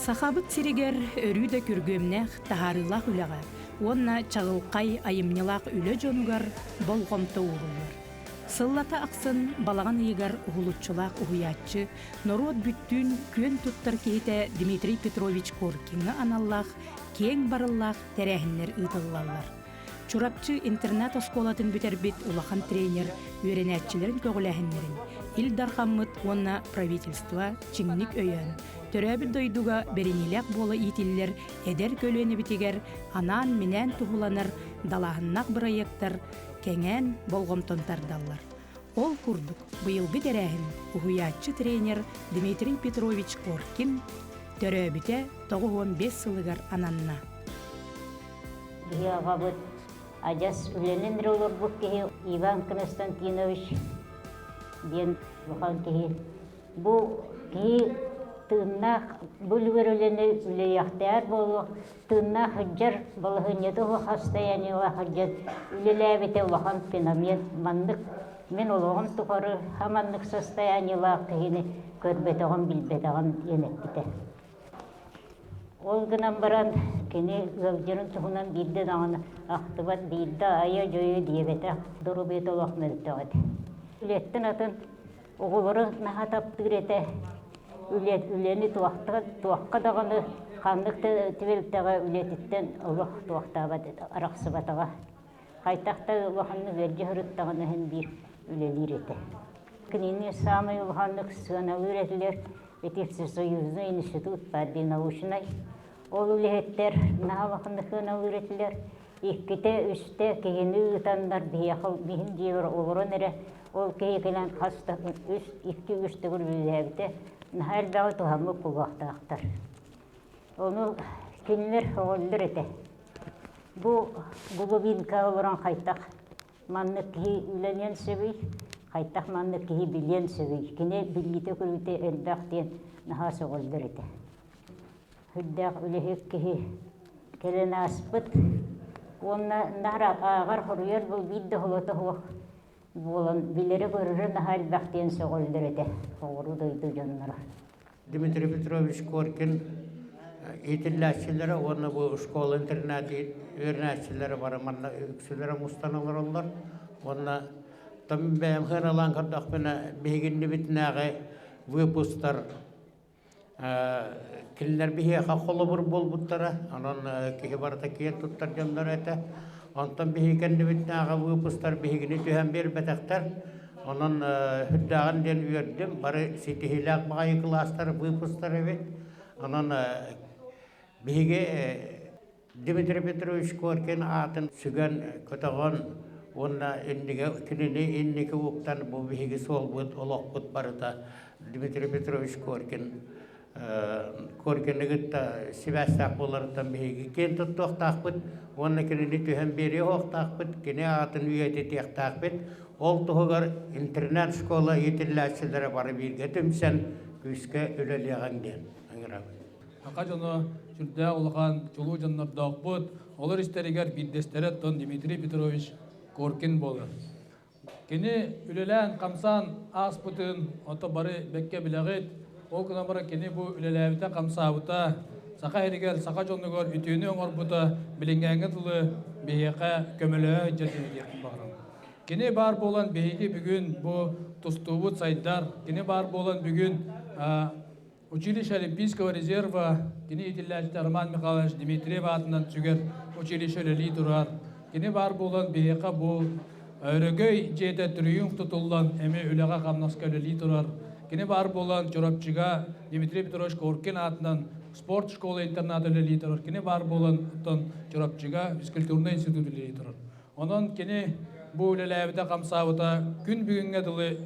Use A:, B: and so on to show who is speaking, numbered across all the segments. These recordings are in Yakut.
A: Сахабыт сиригэр өрүү да күргүөмнээх таһаарыылаах үлэҕэ уонна чаҕылхай айымньылаах үлэ дьонугар болҕомто ууруллар. Сыллата ахсын балаҕан ыйыгар уһулуччулаах уһуйааччы, норуот бүттүүн күөн туттар киһитэ Дмитрий Петрович Коркиҥҥа аналлаах киэҥ барыллаах тэрээһиннэр ыытыллаллар. Чурапчы интернат-оскуолатын бүтэрбит улахан тренер үөрэнээччилэрин көҕүлээһиннэрин Ил Дархаммыт уонна правительство чиҥник өйөөн, төрөөбүт дойдуга бэриниилээх буола иитиллэр эдэр көлүөнэбитигэр анаан-минээн туһуланар далааһыннаах бырайыактар кэҥээн болҕомтон тардаллар. Ол курдук, быйылгы тэрээһин уһуйааччы тренер Дмитрий Петрович Коркин төрөөбүтэ 95 сылыгар ананна.
B: Биһи аҕабыт адьас үлэнэн эрэ олорбут киһи Иван Константинович диэн улахан киһи. Бу киһи тыыннаах бу үлүгэр үлэни үлэйэхтээр буолуох, тыыннаах сылдьар балаһыанньата суох состояниелаах сылдьан үлэлээбитэ улахан феномен. Маннык мин олоҕум тухары хаманнык состояниелаах киһини көрбөтөҕүм, билбэтэҕим диэн эппитэ. Ол гынан баран кини ыалдьарын туһунан биирдэ даҕаны ахтыбат, биирдэ айа-дьойо диэбэтэх, доруобуйата олох мөлтөх этэ. Үлэттэн атын оҕолору наһаа таптыыр этэ. Үлэ, үлэни туохта, туохха даҕаны ханнык да түбэлтэҕэ үлэтиттэн олох туохтаабат этэ, арахсыбатаҕа. Хайдах да улаханнык ыалдьа сырыттаҕына иһин биир үлэлиир этэ. Кинини саамай улаханнык сыаналыыр этилэр ити Всесоюзный институт баар дии научнай. Ол үлэһиттэр наһаа улаханнык сыаналыыр этилэр. Иккитэ, үстэ киһини ыытаннар биһиэхэ биһин дьиэбэр олорон эрэ ол киһи кэлэн хас да үс, икки-үс төгүл үлэлээбитэ. Наһаа элбэҕи туһаммыт буолуохтаахтар. Ону кинилэр оҕоллор этэ. Бу глубинка олорон хайтах маннык киһи үлэниэн сөбүй, хайтах маннык киһи билиэн сөбүй. Кини билиитэ-көрүүтэ элбэх диэн наһаа сөҕөллөр этэ. Сүрдээх үлэһит киһи кэлэн ааспыт уонна наар ааҕар хоруйар был биир да холото суох буолан билэрэ-көрөрө наһаа элбэх диэн сөҕөллөр этэ оҕуруу дойду дьонноро.
C: Дмитрий Петрович Коркин иитиллээччилэрэ уонна бу школа-интернат үөрэнээччилэрэ бары манна үксүлэрэ мустан олороллор. Уонна там бэйэм сыаналаан көрдөхпүнэ, биһигиннибитинээҕи выпустар кинилэр биһиэхэ холобур буолбуттара. Онон киһи барыта киэн туттар дьонноро этэ. Онтон биһиги кэннибитинээҕи выпустар биһигини түһэн биэрбэтэхтэр. Онон үрдээҕин диэн үөрдүм. Бары ситиһиилээх баҕайы кылаастар, выпустар эбит. Онон биһиги Дмитрий Петрович Коркин аатын сүгэн, көтөҕөн уонна иннигэ кинини инники уктан бу биһиги суолбут, олохпут барыта Дмитрий Петрович Коркин Коркины кытта сибээстээх буоларыттан биһиги киэн туттуохтаахпыт уонна кинини түһэн биэриэ суохтаахпыт, кини аатын үйэтитиэхтээхпит. Ол туһугар интернат-школа иитиллээччилэрэ бары бииргэ түмсэн күүскэ үлэлиэҕиҥ диэн ыҥырабын.
D: Саха дьоно сүрдээх улахан чулуу дьоннордоохпут. Олор истэригэр биирдэстэрэ оттон Дмитрий Петрович Коркин буолар. Кини үлэлээн-хамсаан ааспытын ото бары бэккэ билэҕит. Ол гынан баран кини бу үлэлээбитэ-хамсаабыта, саха иһигэр, саха дьонугар үтүөнү оҥорбута билиҥҥээҥҥэ дылы биһиэхэ көмөлөһө сылдьар киһи диэхпин баҕарабын. Кини баар буолан биһиги бүгүн бу тустуубут сайдар, кини баар буолан бүгүн Училище Олимпийского резерва кини иитиллээччитэ Роман Михайлович Дмитриев аатынан сүгэр училище үлэлии турар. Кини баар буолан биһиэхэ бу Өрөгөй дьиэтэ триумф тутуллан эмиэ үлэҕэ-хамнаска үлэлии турар. Кини баар буолан Чурапчыга Дмитрий Петрович Коркин аатынан спорт школа интернат үлэлии турар. Кини баар буолан оттон Чурапчыга физкультурнай институт үлэлии турар. Онон кини бу үлэлээбитэ-хамсаабыта күн бүгүҥҥэ дылы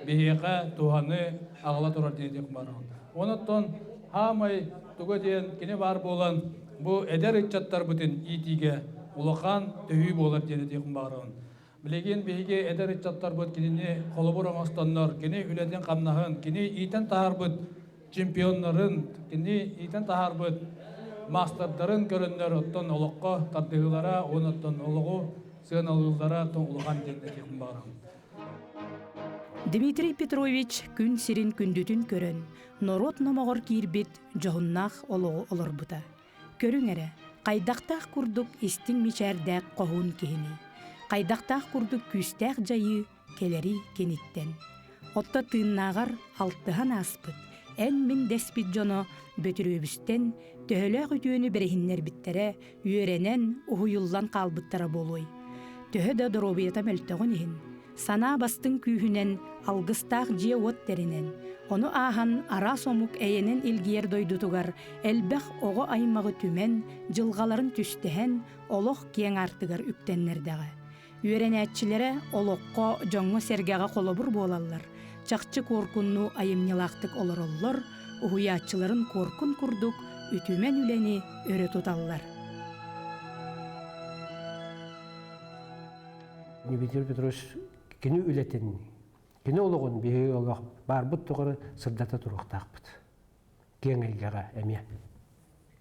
D: биһиэхэ туһаны аҕала турар диэн баарбын. Онон хаамай туга диэн кини баар буолан бу эдэр ыччаттарбытын иитиигэ улахан төһүү буолар диэн этиэхпин баҕарабын. Билигин биһиги эдэр ыччаттарбыт кинини холобур оҥостоннор, кини үлэтин-хамнаһын, кини иитэн таһаарбыт чемпионнарын, кини иитэн таһаарбыт маастардарын көрөннөр оттон олоххо тардыһыылара уонна оттон олоҕу сыаналыыллара оттон улахан диэн этиэхпин баҕарабын.
A: Дмитрий Петрович күн сирин күндүтүн көрөн, норуот номоҕор киирбит дьоһуннаах олоҕу олорбута. Көрүҥ эрэ, хайдахтаах курдук истиҥ мичээрдээх хоһуун киһини, хайдахтаах курдук күүстээх дьайыы кэлэрий киниттэн. Отто тыыннааҕар алтыһан ааспыт, эн-мин дэспит дьоно Бөтүрүөбүстэн төһөлөөх үтүөнү бэриһиннэрбиттэрэ, үөрэнэн, уһуйуллан хаалбыттара буолуой? Төһө да доруобуйата мөлтөҕүн иһин, санаа бастыҥ күүһүнэн алгыстаах дьиэ-уот тэринэн, ону ааһан араас омук эйэнэн илгийэр дойдутугар элбэх оҕо аймаҕы түмэн, дьылҕаларын түстэһэн, олох киэҥ аартыгар үктэннэрдэҕэ. Үөрэнээччилэрэ олоххо, дьоҥҥо-сэргэҕэ холобур буолаллар, чахчы куоркуннуу айымньылаахтык олороллор, уһуйааччыларын куоркун курдук үтүмэн үлэни өрө туталлар.
E: Дмитрий Петрович кини үлэтин, кини олоҕун биһиги олох баарбыт тухары сырдата туруохтаахпыт. Киэҥ эйгэҕэ эмиэ.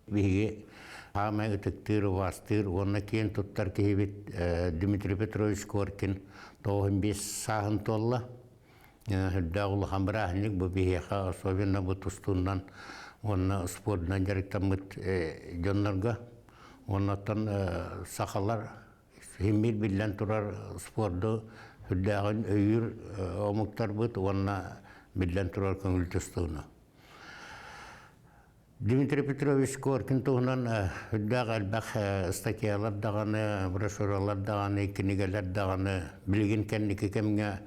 C: Биһиги хаамай ытыктыыр, убаастыыр уонна киэн туттар киһибит Дмитрий Петрович Коркин 95 сааһын туолла. Үрдээх улахан бырааһынньык бу биһиэхэ, особенно бу тустуунан уонна спордунан дьарыктаммыт дьоннорго. Оннуттан сахалар Симмир биллэн турар спорду сүрдээҕин өйүүр омуктарбыт уонна биллэн турар көҥүл тустууну. Дмитрий Петрович Коркин туһунан үрдээх элбэх статьялар даҕаны, брошюралар даҕаны, кинигэлэр даҕаны билигин кэнники кэмҥэ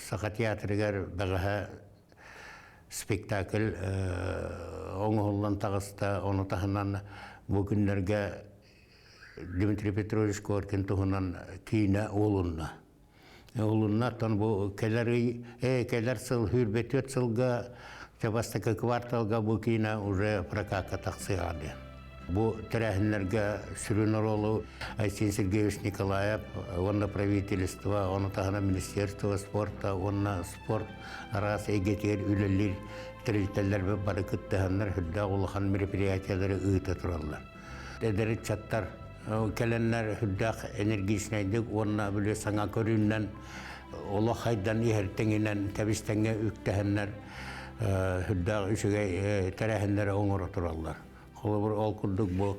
C: Саха театрыгар бэҕэһээ спектакль оҥоһуллан таҕыста. Ону таһынан бу күннэргэ Дмитрий Петрович Коркин туһунан киинэ уолунна. Уолунна, оттон бу кэлэр ый, кэлэр сыл 24 сылга бастакы кварталга бу киинэ уже прокатка тахсыаҕа диэн. Бу тэрээһиннэргэ сүрүн оруолу Айсен Сергеевич Николаев уонна правительство, ону таһынан Министерство спорта уонна спорт араас эйгэтигэр үлэлиир тэрилтэлэр бары кыттыһаннар сүрдээх улахан мероприятиялары ыыта тураллар. Эдэр ыччаттар кэлэннэр сүрдээх энергичнэйдик уонна били саҥа көрүүнэн олох хайдан иһэр тэҥинэн тэбис-тэҥҥэ үктэһэннэр сүрдээх үчүгэй тэрээһиннэри оҥоро тураллар. Холобур, ол курдук бу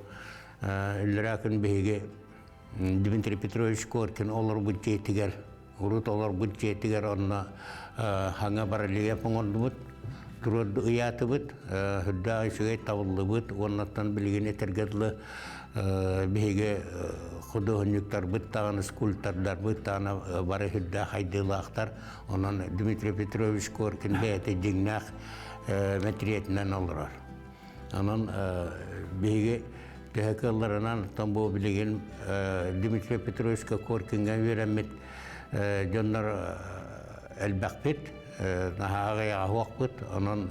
C: иллэрээ күн биһиги Дмитрий Петрович Коркин олорбут дьиэтигэр, урут олорбут дьиэтигэр онно хаҥа барельеф оҥордубут, туруорду ыйаатыбыт, сүрдээх үчүгэй табыллыбыт уоннаттан билигин этэргэ дылы биһиги худуоһунньуктарбыт даҕаны, скульптордарбыт даҕаны бары сүрдээх хайдыылаахтар. Онон Дмитрий Петрович Коркин бэйэтэ дьиҥнээх мэтириэтинэн олорор. Онон биһиги төһө кыалларынан оттон бу билигин Дмитрий Петровичка Коркиҥҥа үөрэммит дьоннор элбэхпит, наһаа аҕыйаҕа суохпут. Онон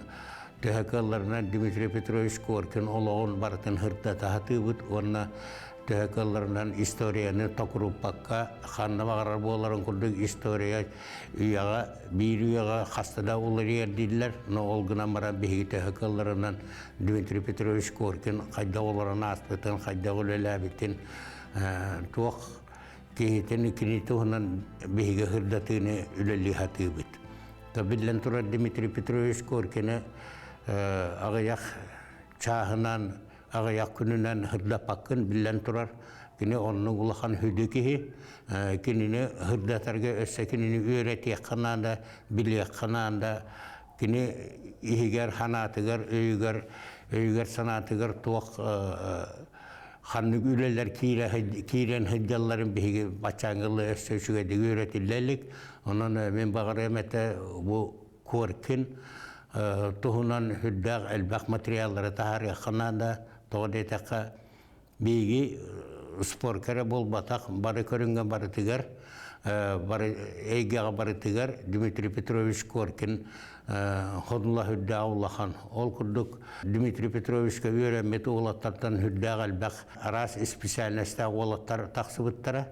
C: төһө кыалларынан Дмитрий Петрович Коркин олоҕун барытын сырдата сатыыбыт уонна төһө кыалларынан историяны токуруппакка ханна баҕарар буоларын курдук история үйэҕэ биир үйэҕэ хаста да уларыйар дииллэр, но ол гынан баран биһиги төһө кыалларынан Дмитрий Петрович Коркин хайдах олорон ааспытын, хайдах үлэлээбитин, туох киһитин кини туһунан биһиги сырдатыыны үлэлии сатыыбыт. Биллэн турар Дмитрий Петрович Коркины аҕыйах чааһынан аҕыйах күнүнэн сырдаппаккын биллэн турар. Кини оннук улахан сүдү киһи. Кинини сырдатарга өссө кинини үөрэтиэххэ наада, билиэххэ наада. Кини иһигэр, санаатыгар, өйүгэр, өйүгэр санаатыгар туох ханнык үлэлэр киирэн сылдьалларын биһиги баччааҥҥылыы өссө үчүгэйдик үөрэтиллэ илик. Онон мин баҕарыам этэ бу Коркин туһунан сүрдээх элбэх материаллары таһаарыахха наада. Тоҕо диэтэххэ, биһиги спорка эрэ буолбатах, бары көрүҥҥэ барытыгар, бары эйгэҕэ барытыгар Дмитрий Петрович Коркин ходула сүрдээх улахан. Ол курдук Дмитрий Петровичка үөрэммит уолаттартан сүрдээх элбэх араас специальностаах уолаттар тахсыбыттара.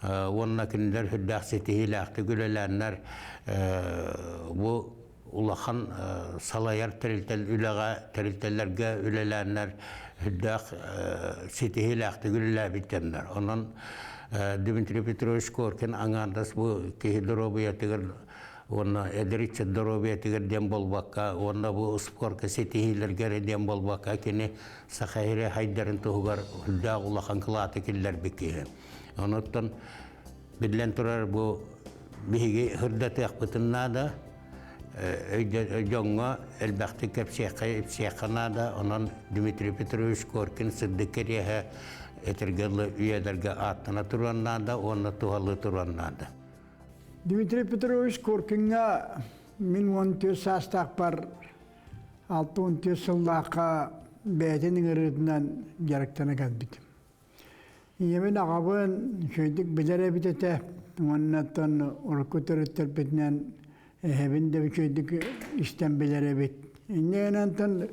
C: Уонна кинилэр сүрдээх ситиһиилээхтик үлэлээннэр бу улахан салайар тэрилтэл үлэҕэ тэрилтэлэргэ үлэлээннэр сүрдээх ситиһиилээхтик үлэлээбит дьоннор. Онон Дмитрий Петрович Коркин аҥаардас бу киһи доруобуйатыгар Уонна эдэр ыччат доруобуйатыгар диэн буолбакка, уонна бу спорка ситиһиилэргэ эрэ диэн буолбакка, кини Саха сирэ хайдарын туһугар үрдээх улахан кылааты киллэрбит киһи. Онуттан биллэн турар бу биһиги сырдатыахпытын наада, дьоҥҥо элбэхтик кэпсиэххэ, ипсиэххэ наада. Онон Дмитрий Петрович Коркин сырдык кэриэһэ этэргэ дылы үйэлэргэ ааттана туруон наада уонна туһалыы туруон наада.
F: Дмитрий Петрович Коркиҥҥа мин 14 саастаахпар 64 сыллаахха бэйэтин ыҥырыытынан дьарыктана кэлбитим. Ийэбин, аҕабын үчүгэйдик билэр эбит этэ уонна оттон урукку төрүттэрбитинэн эһэбин да үчүгэйдик истэн билэр эбит. Инньэ гынан оттон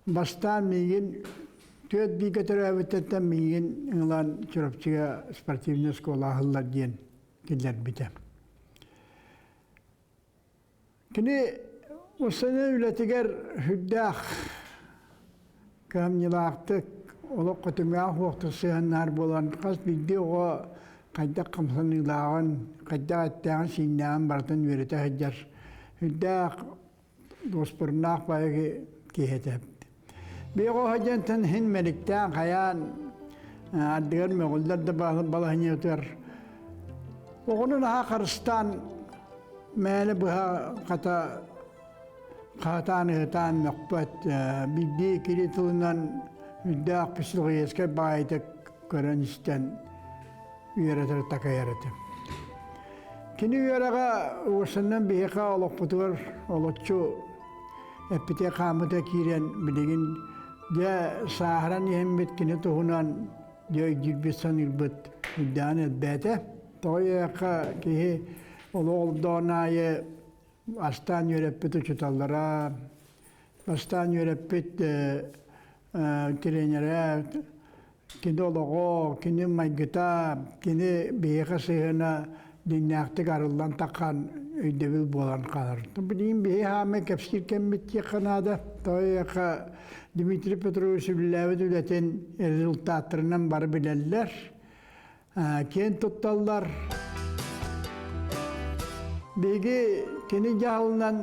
F: бастаан миигин түөрт бииргэ төрөөбүттэртэн миигин ылан Чурапчыга спортивнай оскуола аһыллар диэн киллэрбитэ. Кини устаны үлэтигэр сүрдээх кыһамньылаахтык, олох көтүҥҥээх уохтук сыһыаннаһар буолан, хас биирдии оҕо хайдах хамсаныылааҕын, хайдах эттээҕин-сииннээҕин барытын үөрэтэ сылдьар сүрдээх дуоспуруннаах баайы киһи этэ. Биэҕэ оһо иһин мэликтээн хайаан ардыгар мөҕүллэр да балаһынньытыгар оҕону наһаа харыстаан мээнэ быһа хата хаатаан ыһытаан мөхпөт биирдии кири тылынан үрдээх психологическай баайытык көрөн истэн үөрэтэр такайар этим. Кини үөрэҕэ уосаннан биһиэхэ олохпутугар олоччу эппитэ хааммыта киирэн билигин дьэ сааһыран иһэммит кини туһунан дьэ өйдүүрбүт саныырбыт үрдээн элбээтэ. Тоҕо диэтэххэ киһи олох олордоҕун аайы астаан үөрэппит учууталлара, бастаан үөрэппит тренерэ, кини олоҕо, кини майгыта, кини биһиэхэ сыһыана дьиҥнээхтик арыллан таххан өйдөбүл буолан хаалар. Билигин биһи хаамай кэпсиир кэммит диэххэ наада. Тоҕо Дмитрий Петрович үлэлээбит үлэтин результаттарынан бары билэллэр, киэн тутталлар. Биһиги кини дьаһалынан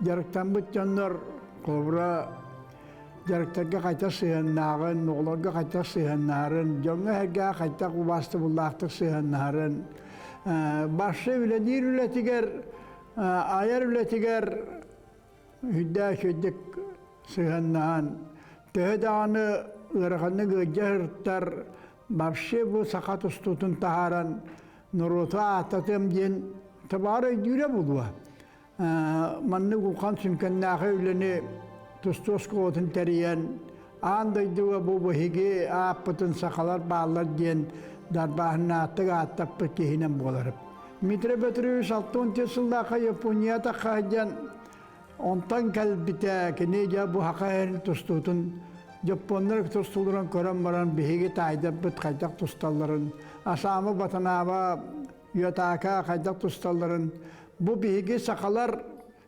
F: дьарыктаммыт дьоннор холобура дьарыктарга хайдах сыһыаннааҕын, оҕолорго хайдах сыһыаннаһарын, дьоҥҥо-сэргэҕэ хайдах убаастабыллаахтык сыһыаннаһарын, башша үлэлиир үлэтигэр, айар үлэтигэр үрдээх үчүгэйдик сыһыаннаһан, төһө даҕаны ыараханнык ыалдьа сырыттар, вообще бу саха тустуутун таһааран норуоту ааттатыам диэн табаар өйдүүрэ буолуо. Маннык улахан сүҥкэннээхи үлэни тустуу оскуолатын тэрийэн, аан дойдуга бу биһиги ааппытын сахалар бааллар диэн дарбааһыннаахтык ааттаппыт киһинэн буолар. Дмитрий Петрович 64 сыллаахха Японията хаһдьан онтон кэлбитэ кини дьэ бу саха эрин тустуутун дьоппуоннар тустууларын көрөн баран биһиги таайдарбыт хайдах тусталларын Асаама Батанаба Йотаака хайдах тусталларын бу биһиги сахалар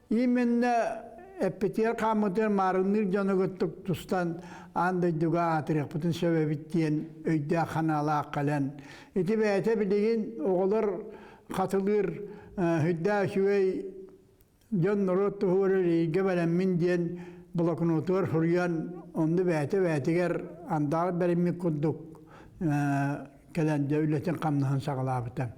F: именно эппитигэр хааммытыгар маарынныыр дьону кыттык тустан аан дойдуга аатырыахпытын сөп эбит диэн өйдөөх ханаалаах кэлэн ити бэйэтэ билигин оҕолор хатылыыр сүрдээх үчүгэй дьон норуот туһугар эрэйгэ бэлэммин диэн блокнотугар суруйан онно бэйэтэ бэйэтигэр андаҕар бэриммит курдук кэлэн дьэ үлэтин хамнаһын саҕалаабыта.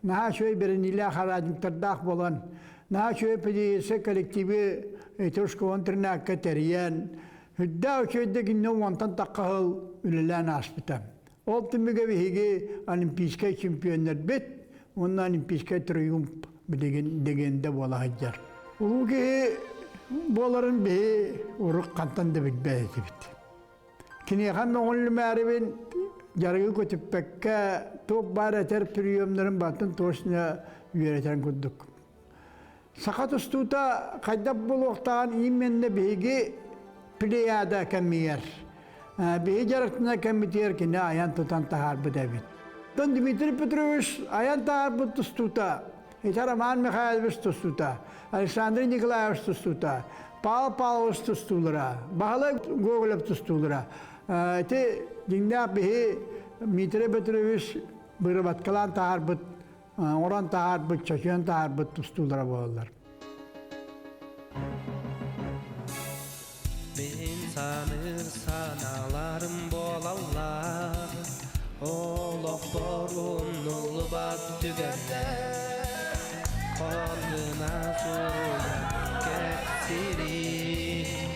F: Наһаа үчүгэй бэриниилээх араадьыктардаах буолан, наһаа үчүгэй педагогическай коллективы ити школа-интернакка тэрийэн, үрдээх үчүгэйдик инньэ уонтан тахха сыл үлэлээн ааспыта. Ол түмүгэ биһиги олимпийскай чемпионнарбыт уонна олимпийскай триумф билигин легенда буола сылдьар. Улуу киһи буоларын биһи урук хантан да билбэт этибит. Киниэхэ мөҕүллүмээрибин дьарыгы көтүппэккэ туох баар этэр приемнарын барытын точно үөрэтэн курдук. Саха тустуута хайдах буолуохтааҕын именно биһиги плеяда кэмигэр биһи дьарыктана кэммитигэр кини айан тутан таһаарбыт эбит. Тон Дмитрий Петрович айан таһаарбыт тустуута ити Роман Михайлович тустуута, Александр Николаевич тустуута, Павел Павлович тустуулара, Баһылай Гоголев тустуулара. Ити дьиҥнээх биһи Дмитрий Петрович быработкалаан таһаарбыт. Оҥорон таһаарбыт, чочуйан таһаарбыт тустуулара буолаллар.
G: Мин саныыр санааларым буолаллар, олохпор умнуллубат түгэннэр. Хонуна суруйан кэпсиирим,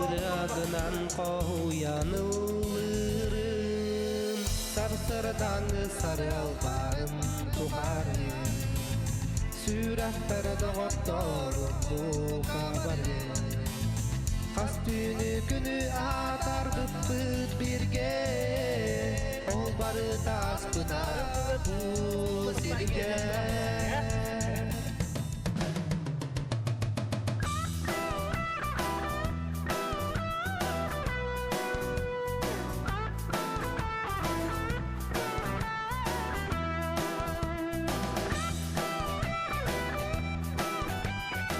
G: ырыагынан хоһуйан ыллыырым. Сарсыардааҥы сарыалбарым тухары Сүрэхтэр доҕотторум бука бары Хас түүнү күнү атаарбыппыт бииргэ Ол бары тааспыта бу сиргэ.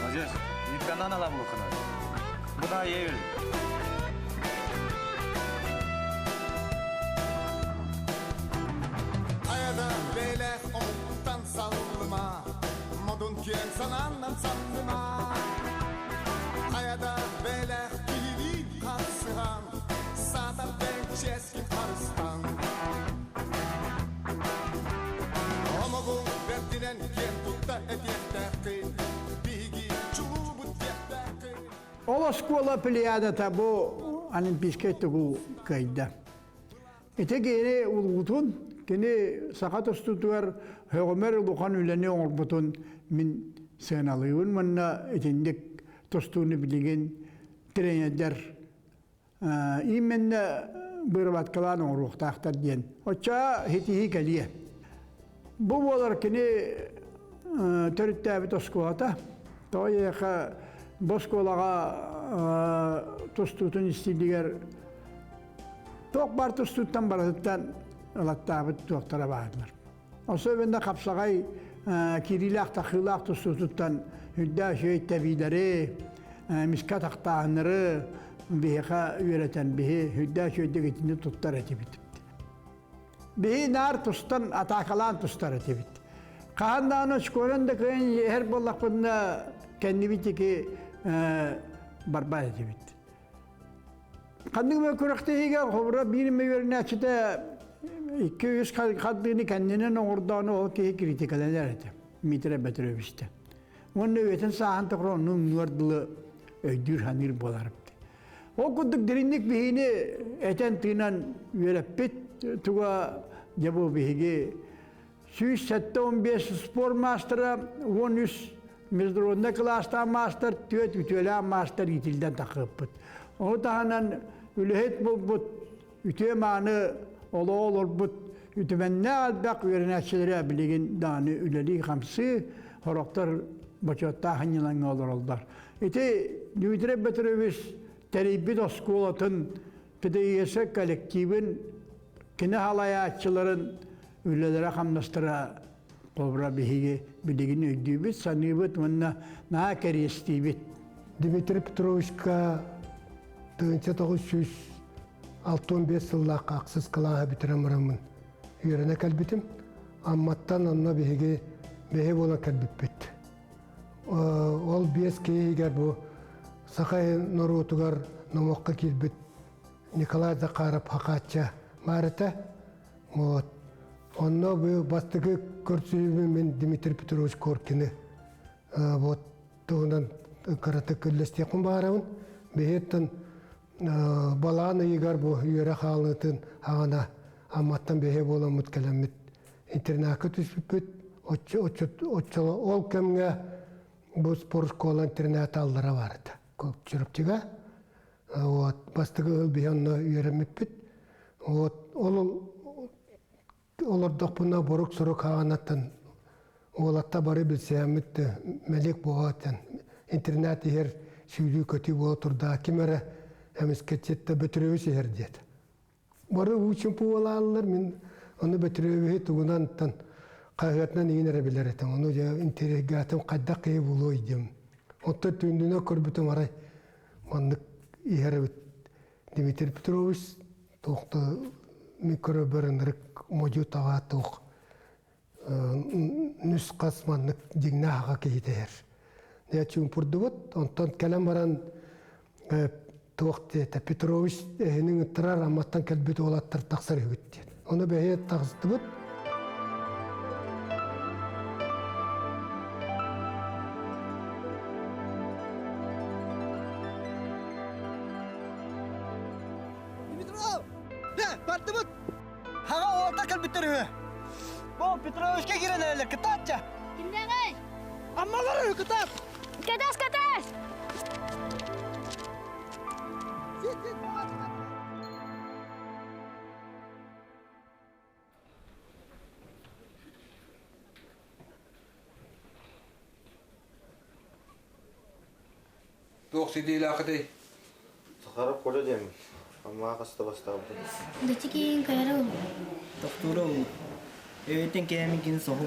H: Молодец. Никогда на лавлухана. Буда ел.
I: Хайада бэлэх омуктан саллыма, Модун киэҥ санааннан санныма. Хайада бэлэх киһилиин харсыһан, Саатар бэҥчэскин харыстан. Омогуҥ бэрдинэн киэн тутта этиэхтээххин, Биһиги чулуубут диэхтээххин.
F: Ол оскуола плеядата бу Олимпийскай тугу кыайда. Ити кини улуутун, кини саха тустуутугар һөҕүмэр улахан үлэни оҥорбутун мин сыаналыыбын уонна итинник тустууну билигин тренердэр именно быработкалаан оҥоруохтаахтар диэн. Оччо ситиһии кэлиэ. Бу буолар кини төрүттээбит оскуолата. Тоҕо диэхэ бу оскуолаҕа тустуутун истиилигэр туох баар тустууттан барытыттан ылаттаабыт туохтара бааллар. Особенно хапсаҕай киириилээх-тахыылаах тустуутуттан үрдээх үчүгэй тэбиилэри, миска атахтааһыннары биһиэхэ үөрэтэн биһи үрдээх үчүгэйдик итини туттар этибит. Биһи наар тустан, атаакалаан тустар этибит. Хаһан даҕаны очкуонан да кыайан иһэр буоллахпытына кэннибит ики барбат этибит. Ханнык эмэ күрэхтэһиигэ холобура биир эмэ үөрэнээччитэ 2-3 хардыыны кэннинэн оҥордоҕуна ол киһи критикаланар этэ Дмитрий Петровичтэ. Уонна үйэтин сааһын тухары онну умнуор дылы өйдүүр-саныыр буоларым. Ол курдук дириҥник биһигини этэн-тыынан үөрэппит туга дьэ бу биһиги 175 спорт маастара, 13 международнай кылаастаах маастар, 4 үтүөлээх маастар иитиллэн тахсыппыт. Ону таһынан үлэһит булбут, үтүө-мааны олоҕу олорбут үтүмэннээх элбэх үөрэнээччилэрэ билигин даҕаны үлэлии-хамсыы, сорохтор бочуоттаах ынньылаҥҥа олороллор. Ити Дмитрий Петрович тэрийбит оскуолатын ПДИС коллективын кини халайааччыларын үлэлэрэ-хамнастара холобура биһиги билигин өйдүүбүт, саныыбыт уонна наһаа кэриэстиибит.
J: Дмитрий Петровичка 1965 сыллаахха ахсыс кылааһы бүтэрэн бараммын үөрэнэ кэлбитим. Амматтан онно биһиги бэһи буолан кэлбиппит. Ол биэс киһигэр бу саха норуотугар номоххо киирбит Николай Захаров Хахаачча баар этэ. Вот. Онно бу бастакы көрсүһүүбүн мин Дмитрий Петрович Коркины вот туһунан кыратык үллэстиэхпин баҕарабын. Биһиэттэн балаан ыйыгар бу үөрэх хаалыытын аҕана Амматтан бэһиэ буоламмыт кэлэммит интернакка түспүппүт. Оччо ол кэмҥэ бу спорт школа интернат аллара бар этэ. Чурапчыга. Вот бастакы ыл биһи онно үөрэммиппит. Вот ол олордохпуна борук-сорук хаҕанаттан уолатта бары билсээммит мэлик буоҕаттан интернат иһэр сүүрүү-көтүү буола турда ким эрэ эмискэччиттэ Бөтүрүөбүс иһэр диэт. Бары уу-чумпу буолааллар мин ону Бөтүрүөбүһү тугунан хаһыатынан иин эрэ билэр этим. Ону дьэ интэриэһиргээтим хайдах киһи буолуой диэм. Оттон түүндүнэ көрбүтүм арай маннык иһэр эбит Дмитрий Петрович туох да мин көрөбөр ынырык модьу таҕа туох. Нүс-хас маннык дьиҥнээх аҕа киһитэ иһэр. Чуумпурдубут, онтон кэлэн баран туох диэтэ, Петрович эһинин ыттарар Амматтан кэлбит уолаттар тахсар үһүгүт диэн. Ону бэһиэ таҕыстыбыт.
G: Дмитров! Бардыбыт! Хаҕа уолта кэлбиттэр үһү. Бу Петровичка киирэн эрэллэр, кытаатча!
K: Кимнээҕий?
G: Аммалар үһү, кытаат!
K: Кэтээс, кэтээс!
H: Туох ситиилээххитий?
L: Сахаров Коля диэммин. Аммаҕа хаста бастаабытым.
K: Дочекиин көрөрүм.
M: Тохтуурум. Өйтөн кээмин кини соһу.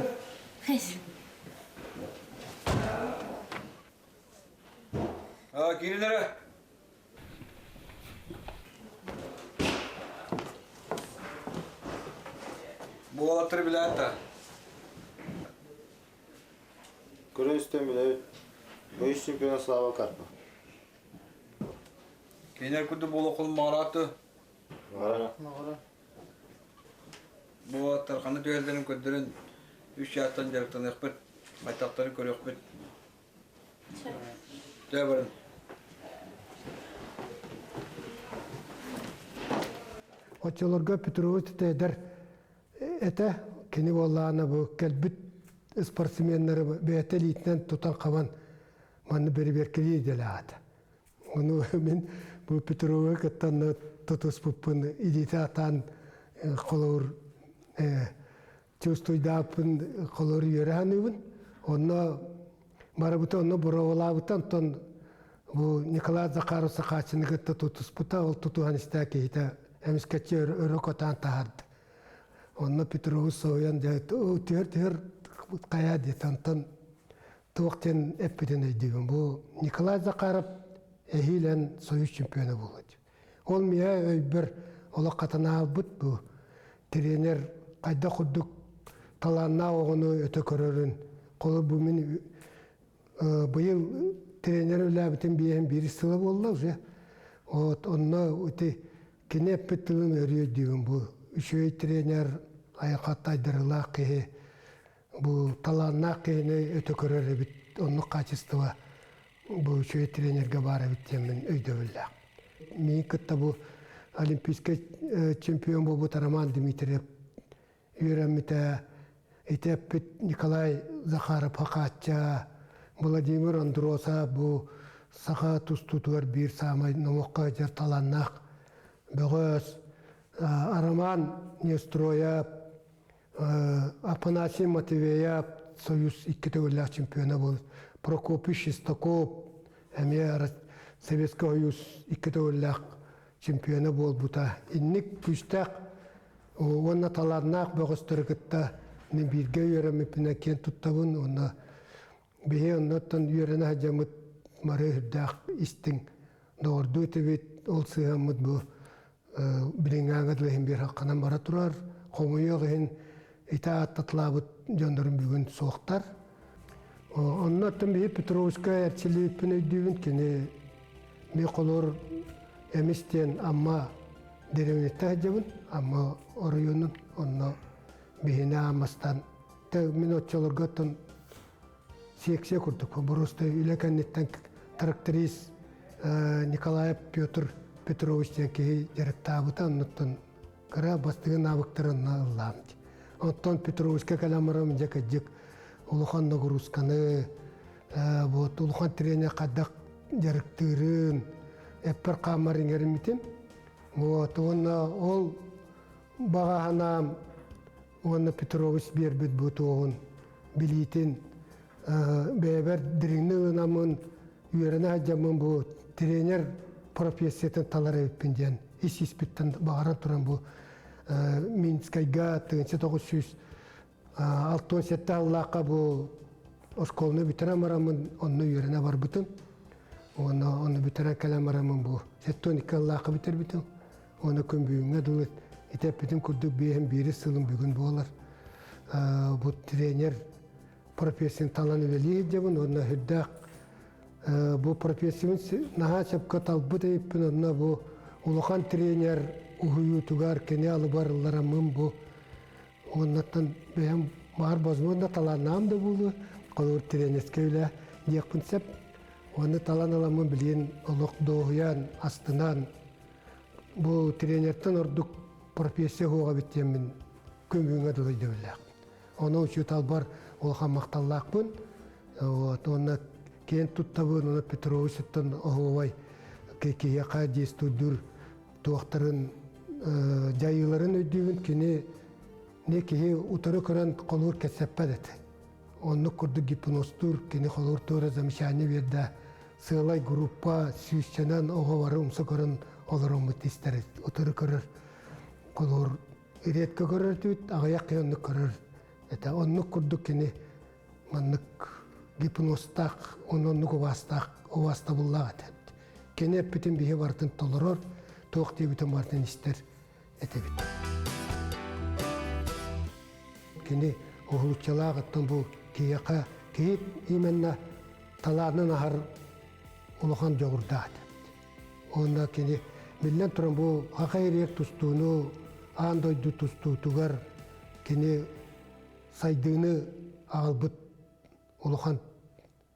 H: А, киирин эрэ. Бу уолаттары билээт да.
L: Көрөн истэн билэбит. Боюсь чемпиона Слава Карпа.
H: Кинилэр курдук буолуоххун маҕарааты.
L: Маҕара.
M: Маҕара.
H: Бу уолаттар ханна түһэллэрин көрдөрөн үс чаастан дьарыктаныахпыт, байтахтарын көрүөхпүт. Дьэ барын.
J: Оччолорго Петрович эдэр этэ. Кини буоллаҕына бу кэлбит спортсменнары бэйэтэ илиитинэн тутан-хабан манна бэрэбиэркэлии идэлээх этэ. Ону мин бу Петровы кыттан тутуспуппун илиитэ атаан холобур чувствуйдааппын холобур үөрэ саныыбын. Онно барыбыта онно боруобалаабыта онтон бу Николай Захаров Сахааччыны кытта тутуспута ол тутуһан истээ киһитэ эмискэччи өрө котаан таһаарда. Онно Петрову соһуйан дьэ түһэр-түһэр хайаа диэтэ онтон туох диэн эппитин өйдүүбүн. Бу Николай Захаров эһиилэн Союз чемпиона буолуо диэн. Ол миэхэ өйбөр олох хатанаабыт бу тренер хайдах курдук талааннаах оҕону өтө көрөрүн холобур бу мин быйыл тренер үлээбитим биэһин биир сыла буолла уже. Вот онно ити кини эппит тылын өрүү өйдүүбүн бу үчүгэй тренер айылҕатта айдарыылаах киһи бу талааннаах киһини өтө көрөр эбит оннук качество бу үчүгэй тренергэ баар эбит диэммин өйдөбүллээх. Миин кытта бу олимпийскай чемпион буолбут Роман Дмитриев үөрэммитэ ити эппит Николай Захаров Хахаачча, Владимир Андросов бу саха тустуутугар биир саамай номоххо сылдьар талааннаах бөҕөс, Роман Нестроев, Афанасий Матвеев Союз икки төгүллээх чемпиона буолбут, Прокопий Шестаков эмиэ Советский Союз икки төгүллээх чемпиона буолбута. Инник күүстээх уонна талааннаах бөҕөстөрү кытта мин бииргэ үөрэммиппинэн киэн туттабын уонна биһи оннуттан үөрэнэ сылдьаммыт мары үрдээх истиҥ доҕордуу этибит ол сыһыаммыт бу билиҥҥээҥҥэ дылы иһин биир ханан бара турар хомойуох иһин ити ааттатылаабыт дьоннорум бүгүн суохтар онно оттон биһи Петровская эрчиллибиппин өйдүүбүн кини Ми холор эмис диэн Амма дэриэбинэттэн сылдьабын. Амма оройуонун онно биһини Аммастан мин оччолорго оттон секция курдук просто үлэ кэнниттэн тракторист Николаев Петр Петрович диэн киһи дьарыктаабыта оннуттан кыра бастыгы навыктарын ыллаам Оттон Петровичка кэлэн баран дьэ кырдьык улахан нагрузканы вот улахан тренер хайдах дьарыктыырын эппэр хааммар иҥэриммитим. Вот уонна ол баҕа санаам уонна Петрович биэрбит бу туоҕун билиитин бэйэбэр дириҥник ылынаммын үөрэнэ сылдьаммын бу тренер профессиятын талар эбиппин диэн ис испиттэн баҕаран туран бу Минскайга 1967 сыллаахха бу оскуоланы бүтэрэн бараммын онно үөрэнэ барбытым. Уонна онно бүтэрэн кэлэн бараммын бу 72 сыллаахха бүтэрбитим. Уонна күн бүгүҥҥэ дылы ити эппитим курдук биэһин биирис сылым бүгүн буолар. бу тренер профессияны талан үлэлии сылдьабын уонна сүрдээх бу профессиябын наһаа сөпкө талбыт эбиппин онно бу улахан тренер уһуйуутугар кини алыбар ыллараммын бу уоннаттан бэйэм баар возможно талааннаам да буолуо холобур тренерскэй үлэ диэхпин сөп уонна талан ыламмын билигин олох дуоһуйан астынан бу тренертэн ордук профессия суоҕа эбит диэммин күн бүгүҥҥэ дылы өйдөбүллээх. Ону учууталбар улахан махталлаахпын. Вот, уонна киэн туттабын, уонна Петровичтан оһуобай киһиэхэ действуйдуур туохтарын дьайыыларын өйдүүбүн. Кини не киһи утары көрөн холуур кэпсэппэт этэ. Оннук курдук гипностуур, кини холуур туора замечание биэрдэ. Сыалай группа сүүсчэнэн оҕо бары умса көрөн олороммут истэр утары көрөр холуур редко көрөр түүт, аҕыйах киһи оннук көрөр этэ. Оннук курдук кини маннык гипнозтаах, оннук убаастаах, убаастабыллаах этэ. Кини эппитин биһи барытын толорор, туох диэбитин барытын истэр этибит. Кини уһулуччалаах оттон бу киһиэхэ киһи именно талаанын аһар улахан дьоҕурдаах этэ. Уонна кини биллэн туран бу Аха ириэр тустууну аан дойду тустуутугар кини сайдыыны аҕалбыт улахан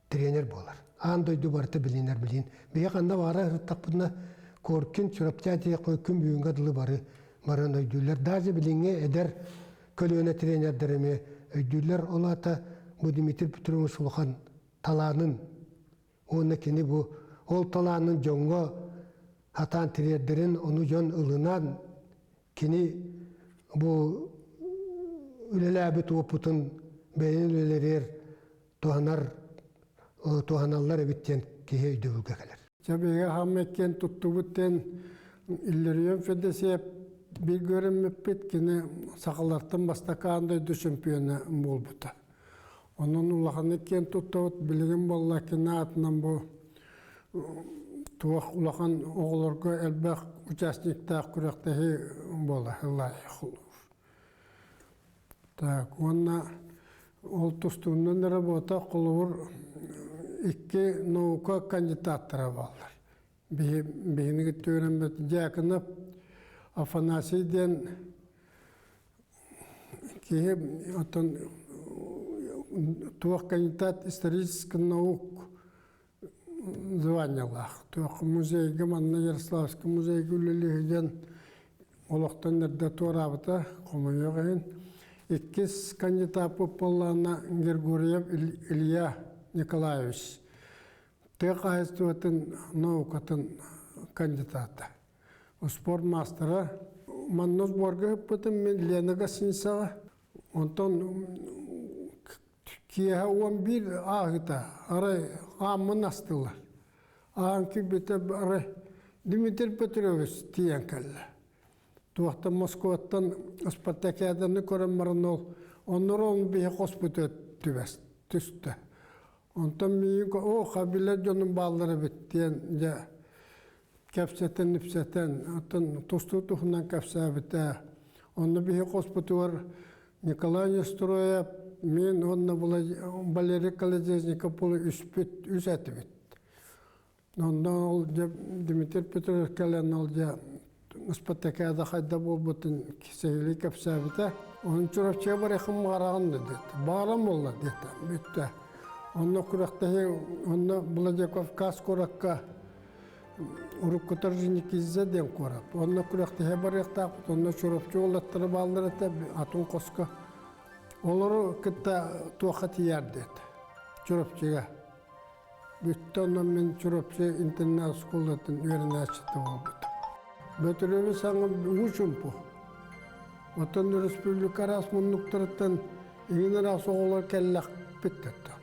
J: тренер буолар. Аан дойду барыта билинэр билин. Биһи ханна баара ырыттахпытына Коркин, Чурапча күн бүгүҥҥэ дылы бары баран өйдүүллэр. Даже билиҥҥи эдэр көлүөнэ тренердэр эмиэ өйдүүллэр. Ол аата бу Дмитрий Петрович улахан талаанын Уонна кини бу ол талаанын дьоҥҥо хатаан тириэрдэрин ону дьон ылынан кини бу үлэлээбит уопутун бэйэн үлэлэригэр туһанар туһаналлар эбит диэн киһи өйдөбүлгэ кэлэр.
N: Чэбигэ хаммеккен туттубут диэн Илларион Федосеев биир көрүммүппүт кини сахалартан бастакы аан дойду чемпиона буолбута. Онон улаханнык киэн туттабыт. Билигин буолла кини аатынан бу туох улахан оҕолорго элбэх участниктаах күрэхтэһии буола ыллаайах Так, уонна ол тустуунан эрэ буотах холобур икки наука кандидаттара бааллар. Биһини кытта үөрэммит Дьяконов Афанасий диэн Киһи оттон туох кандидат исторических наук званиелаах. Туох музейга манна Ярославскай музейга үлэлиһигэн олохтон эрдэ туораабыта, хомойуох иһин. Иккис кандидаппыт буоллаҕына Григорьев Илья Николаевич. Тыа хаһаайыстыбатын наукатын кандидата. Спорт маастара. Манна сборга ыппытым мин Лена гостиницаҕа. Онтон киэһэ 11 ааһыта арай ааммын астылар. Аан киирбитэ арай Дмитрий Петрович тиийэн кэллэ. Туохтан Москваттан Спартакиаданы көрөн баран ол оннор ол биһи хоспут түбэс түстэ. Онтон миигин оо хабилар дьонум бааллар эбит диэн дьэ кэпсэтэн-ипсэтэн, оттон тустуу туһунан кэпсээбитэ. Онно биһи хоспутугар Николай Нестроев, мин уонна Валерий Колодезников үспүт, үс этибит. Онно ол дьэ Дмитрий Петрович кэлэн ол дьэ Спартакиада хайда буолбутун сиһилии кэпсээбитэ. Онон Чурапчыга барыахым баҕараҕын да диэтэ. Баҕарам буолла диэтэ. Бүттэ. Онно күрэхтэһии онно Владикавказ куоракка уруккута Орджоникидзе диэн куорат. Онно күрэхтэһэ барыахтаахпыт. Онно Чурапчы уолаттара бааллар этэ атын хоско. Олору кытта туохха тиийэр диэтэ. Чурапчыга. Бүттэ онон мин Чурапчы интернат оскуолатын үөрэнээччитэ буолбутум. Бөтүрүөбү саҥа уу чумпу. Оттон республика араас муннуктарыттан иҥин араас оҕолор кэллэхпит да.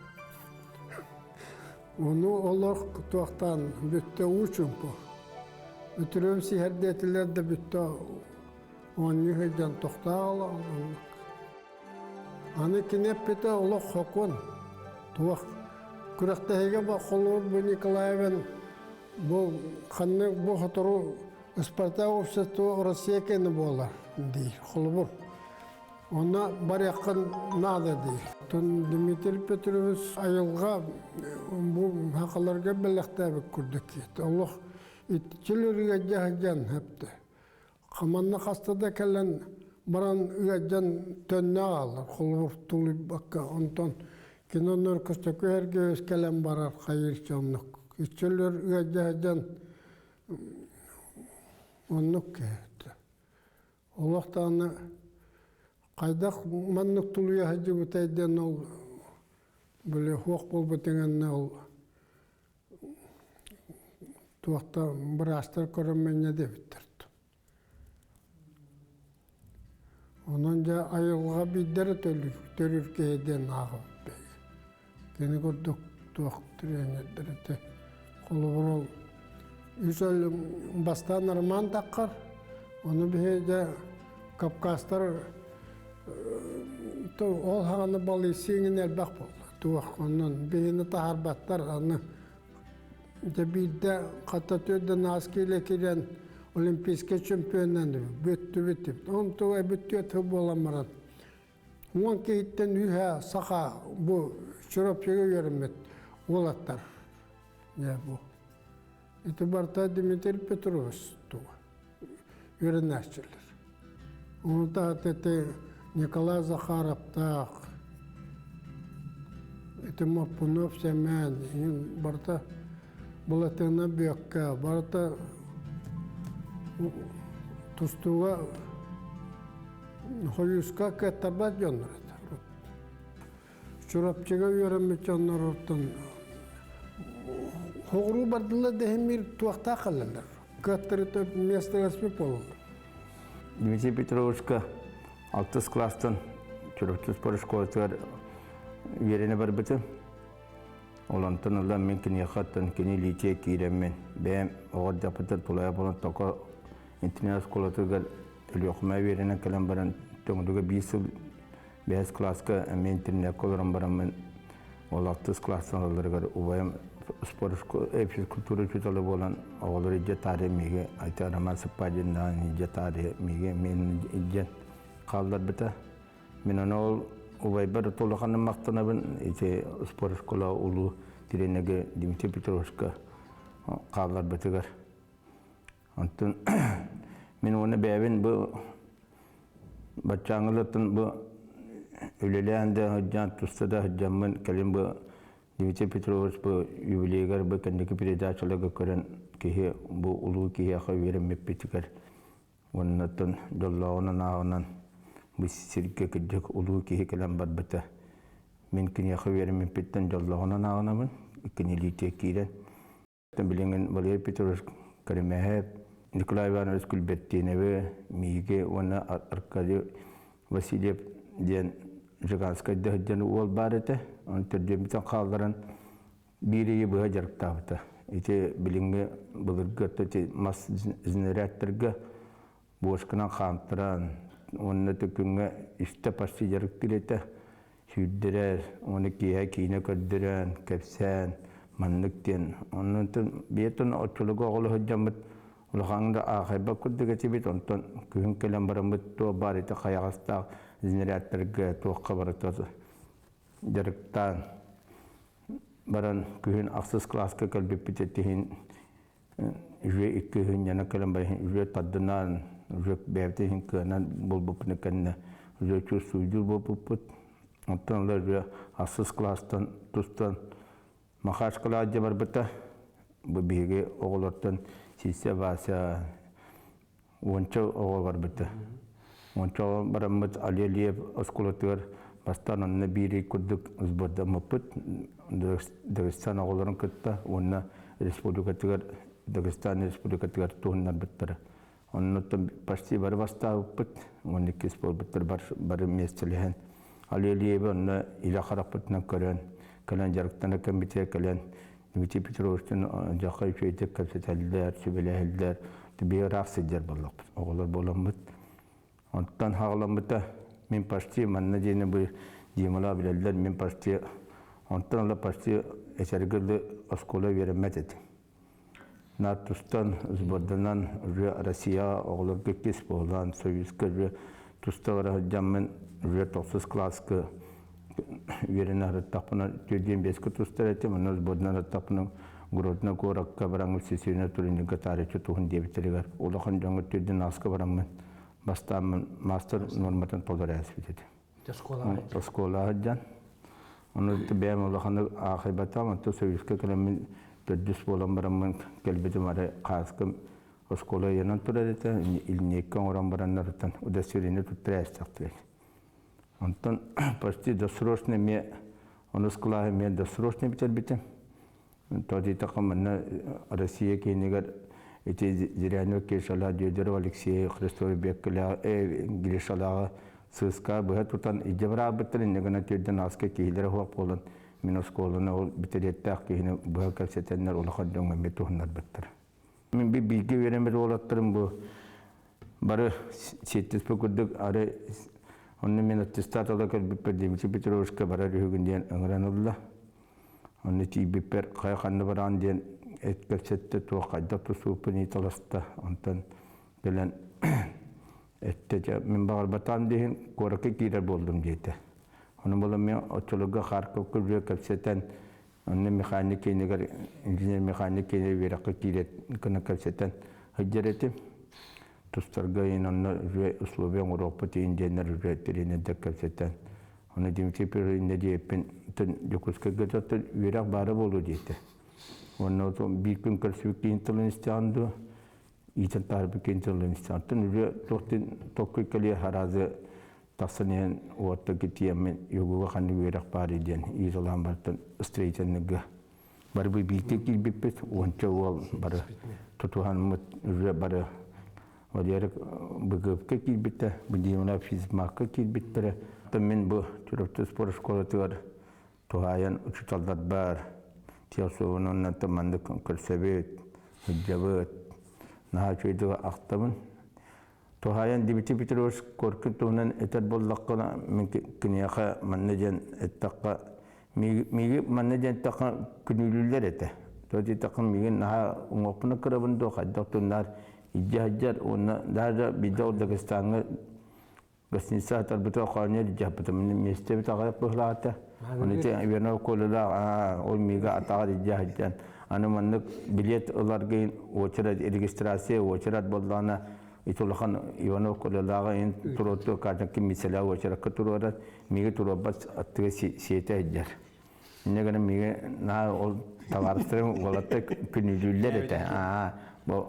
N: Ону олох туохтаан бүттэ уу чумпу. Бөтүрүөм сиһэрдиэтилэр да бүттэ оонньуу сылдьан тохтоох Аны кини эппитэ олох хокун. Туох күрэхтэһиигэ холобур бу Николаевын бу ханнык бу сотору Спартак общество Россия кэннэ буолар диир холобур. Онно барыаххын наада диир. Оттон Дмитрий Петрович айылҕа бу сахаларга бэлэхтээбит курдук киһи. Олох иччил ыарыыга сылдьан сөптө. Хаманна хаста да кэлэн баран ыалдьан төннө аҕаллар, холобур тулуйбакка. Онтон киноннор көстөкү эргиэс кэлэн барар хайыыр оннук. Иччилэр ыалдьа сылдьан оннук киһи. Олох даҕаны хайдах маннык тулуйа сылдьыбытай диэн ол били суох буолбут иҥэннэ ол туохта быраастар көрөн диэбиттэр. Онон дьэ айылҕа биирдэрэ төрүүр киһи диэн ааҕабыт биһиги. Кини курдук туох тренердэр этэ. Холобур ол үс өл бастаан Роман таххар, ону биһиги дьэ Кавказтар ол хаҕаны балыйсыыҥын элбэх буолла. Туох онон биһини таһаарбаттар аны дьэ биирдэ хата төрдө наас киилэ киирэн олимпийскай чемпионнан бүттүбүт. Онтуга бүттүөт буолан баран 10 киһиттэн үһэ саха бу Чурапчыга үөрэммит уолаттар. Дьэ бу. Ити барыта Дмитрий Петрович туга үөрэнээччилэр. Ону таһыт Николай Захаровтаах, ити Моппунов Сэмэн, барыта Былатыана Бүөккэ, барыта тустууга Хойууска кыаттарбат дьоннор этэ. Чурапчыга үөрэммит дьонноруттан хоҕуруу бардылар дэһимир туохтаах халлалар. Кыаттарыта место болалар.
O: Дмитрий Петровичка алтыс класстан Чурапчы спорт школатыгар үөрэнэ барбытым. Ол онтон ыла мин киниэхэ кини илиитигэр киирэммин бэйэм оҕо эрдэхпиттэн тулайа буолан токо интернат школатыгар Өлүөхүмэ үөрэнэн кэлэн баран Төҥүлүгэ биир сыл бэһис кылааска эмиэ интернакка олорон бараммын ол алтыс кылаастан ылалларыгар убайым спорт физкультура учуутала буолан оҕолор илдьэ таарыйа миги Айта Роман Сыппаадьыннаан илдьэ таарыйа миги мин илдьэн хаалларбыта. Мин ону ол убайбар улаханнык махтанабын ити спорт школа улуу тренергэ Дмитрий Петровичка хаалларбытыгар. Онтон мин уонна бэйэбин бу баччааҥҥылартан бу үлэлээн да сылдьан, туста да сылдьаммын кэлин бу Дмитрий Петрович бу юбилейыгар бу кэнники передачаларга көрөн киһи бу улуу киһиэхэ үөрэммиппитигэр уонна дьоллооҕунан ааҕынан бу сиргэ кырдьык улуу киһи кэлэн барбыта. Мин киниэхэ үөрэммиппиттэн дьоллооҕунан ааҕынабын, кинилиитигэр киирэн Билигин Валерий Петрович Кэримэһэп, Николай Иванович Күлбэттиинэби, мииги уонна Аркадий Васильев диэн Жиганскайда сылдьан уол баар этэ. Оны төрдүөммүтүн хаалларан биир ыйы быһа дьарыктаабыта. Ити билиҥҥи былыргы ити мас снарядтарга буочканан хаамтаран уонна күҥҥэ үстэ почти дьарыктыыр этэ. Сүүрдэрэр, уонна киэһэ киинэ көрдөрөн, кэпсээн, маннык диэн. Онон биэтин оччолорго оҕоло сылдьаммыт улахан да аахайбат курдук этибит. Онтон күһүн кэлэн бараммыт туох баар ити хайаҕастаах снарядтарга туохха барыта дьарыктаан баран күһүн ахсыс кылааска кэлбиппит этиһин Үһүө икки үһүнньэнэ кэлэн баран үһүө тардынаан, үһүө бэйэбитин иһин кыанан буолбуппун кэннэ үһүө чувствуйдуур буолбуппут. Оттон ыла үһүө ахсыс кылаастан тустан Махачкалаҕа дьэ барбыта. Бу биһиги оҕолортон Сиисэ Вася уонча оҕо барбыта. Уонча оҕо бараммыт Али Алиев оскуолатыгар бастаан онно биир ый курдук сбордаммыппыт. Дагестан оҕолорун кытта уонна республикатыгар Дагестан республикатыгар туһуннарбыттара. Оннуттан почти бары бастаабыппыт, уонна иккис буолбуттар бары миэстэлэһэн. Али Алиевы онно илэ харахпытынан көрөн, кэлэн дьарыктана кэмбитигэр кэлэн Дмитрий Петровичтыын дьахха үчүгэйдик кэпсэтэллэр, сүбэлэһэллэр. Биһи ыраах сылдьар буоллахпыт, оҕолор буоламмыт. Онтон хаҕаламмыта мин почти манна диэни бу Дималаах билэллэр, мин почти онтон ыла почти эчэргэ дылы оскуола үөрэммэт этим. Наар тустан, сборданан уже Россияҕа оҕолорго иккис буолан, Союзка уже Туста бара сылдьаммын уже тохсус кылааска үөрэнэ сырыттахпына түөрдүөн биэскэ тустар этим, онно сборынан сырыттахпына Гродно куоракка бараҥҥын сесийный турнирга таарыччы туһун диэбиттэригэр улахан дьоҥҥо түөрдүн ааска бараммын бастааммын мастер нуорматын толору ааспыт этим. Оскуолаҕа сылдьан. Ону бэйэм улаханнык аахайбатаҕым, онтон Союзка кэлэммин төрдүс буолан бараммын кэлбитим арай хааскым оскуола ыйанан турар этэ, линейка оҥорон бараннарыттан удостоверение туттара ээстэхтэрэ. Онтон почти досрочно эмиэ онус кылааһы эмиэ досрочно бүтэрбитим. Тоҕо диэтэххэ манна Россия киинигэр ити Зырянов Кешалаах Дёдеров Алексей Христофор Гришалааҕы сыыска быһа тутан илдьэ бараабыттар инньэ гынан түөрдэн ааска киһилэрэ суох буолан мин оскуоланы ол бүтэриэттээх киһини быһа кэпсэтэннэр улахан дьоҥҥо эмиэ туһуннарбыттар. Мин бииргэ үөрэммит уолаттарым бу бары сиэттиспит курдук ары онно мин аттестат ыла кэлбиппэр Дмитрий Петровичка барар үһүгүн диэн ыҥыран ылла. Онно тиийбиппэр хайа ханна бараан диэн эт кэпсэттэ туох хайдах тусууппун ыйыталаста. Онтон кэлэн эттэ дьэ мин баҕарбатаам диэһин куоракка киирэр буоллум диэтэ. Ону буолан мин оччолорго Харьковка үлэ кэпсэтэн онно механик киинигэр инженер-механик киинигэр үөрэххэ киирэр гына кэпсэтэн сылдьар этим. Тустарга иһин онно уже условия оҥоруохпут иһин диэннэр уже тренердэр кэпсэтэн Ону Дмитрий Петрович диэппин Дьокуускайга да үөрэх баара буолуо диэтэ. Уонна биир күн көрсүбүт киһин тылын истэҕин дуо, иитэн таһаарбыт киһин тылын истэҕин. Оттон үлэ туохтун толкуй кэлиэ хараазы тахсан иһэн уотта китиэммин йогуга ханнык үөрэх баарый диэн ыйыталаан бартан строительныйга бары бу бииргэ киирбиппит уонча уол бары тутуһанмыт уже бары Валера БГП-ка киирбитэ, Будимина физмакка киирбиттэрэ. Мин бу Чурапчы спорт школатыгар туһаайан учууталларбар Тиосовун оннан маннык көрсөбүт, сылдьабыт. Наһаа үчүгэйдик ахтабын. Туһаайан Дмитрий Петрович Коркин туһунан этэр буоллаххына, мин киниэхэ манна диэн эттэххэ, миги манна диэн эттэххэ күнүүлүүллэр этэ. Тоҕо диэтэххэ миигин наһаа уҥуохпуна кырабын дуо, хайдах туннаар илдьэ сылдьар уонна даже биирдэ ол Дагестаҥҥа гостиница атарбыта хоонньор илдьэ сыппытым. Миэстэбит аҕыйах быһылаата. Ону ити Иванов Колялаах ол миигэ атаҕар илдьэ сылдьан аны маннык билет ыларга очередь регистрация очередь буоллаҕына ити улахан Иванов Колялааҕы ин туруорту картан ким миссэлээх очеракка туруорар миигэ туруорбат аттыга сиэтэ сылдьар. Инньэ гынан миигэ наһаа ол табаарыстарым уолаттар күнүүлүүллэр этэ. Аа бу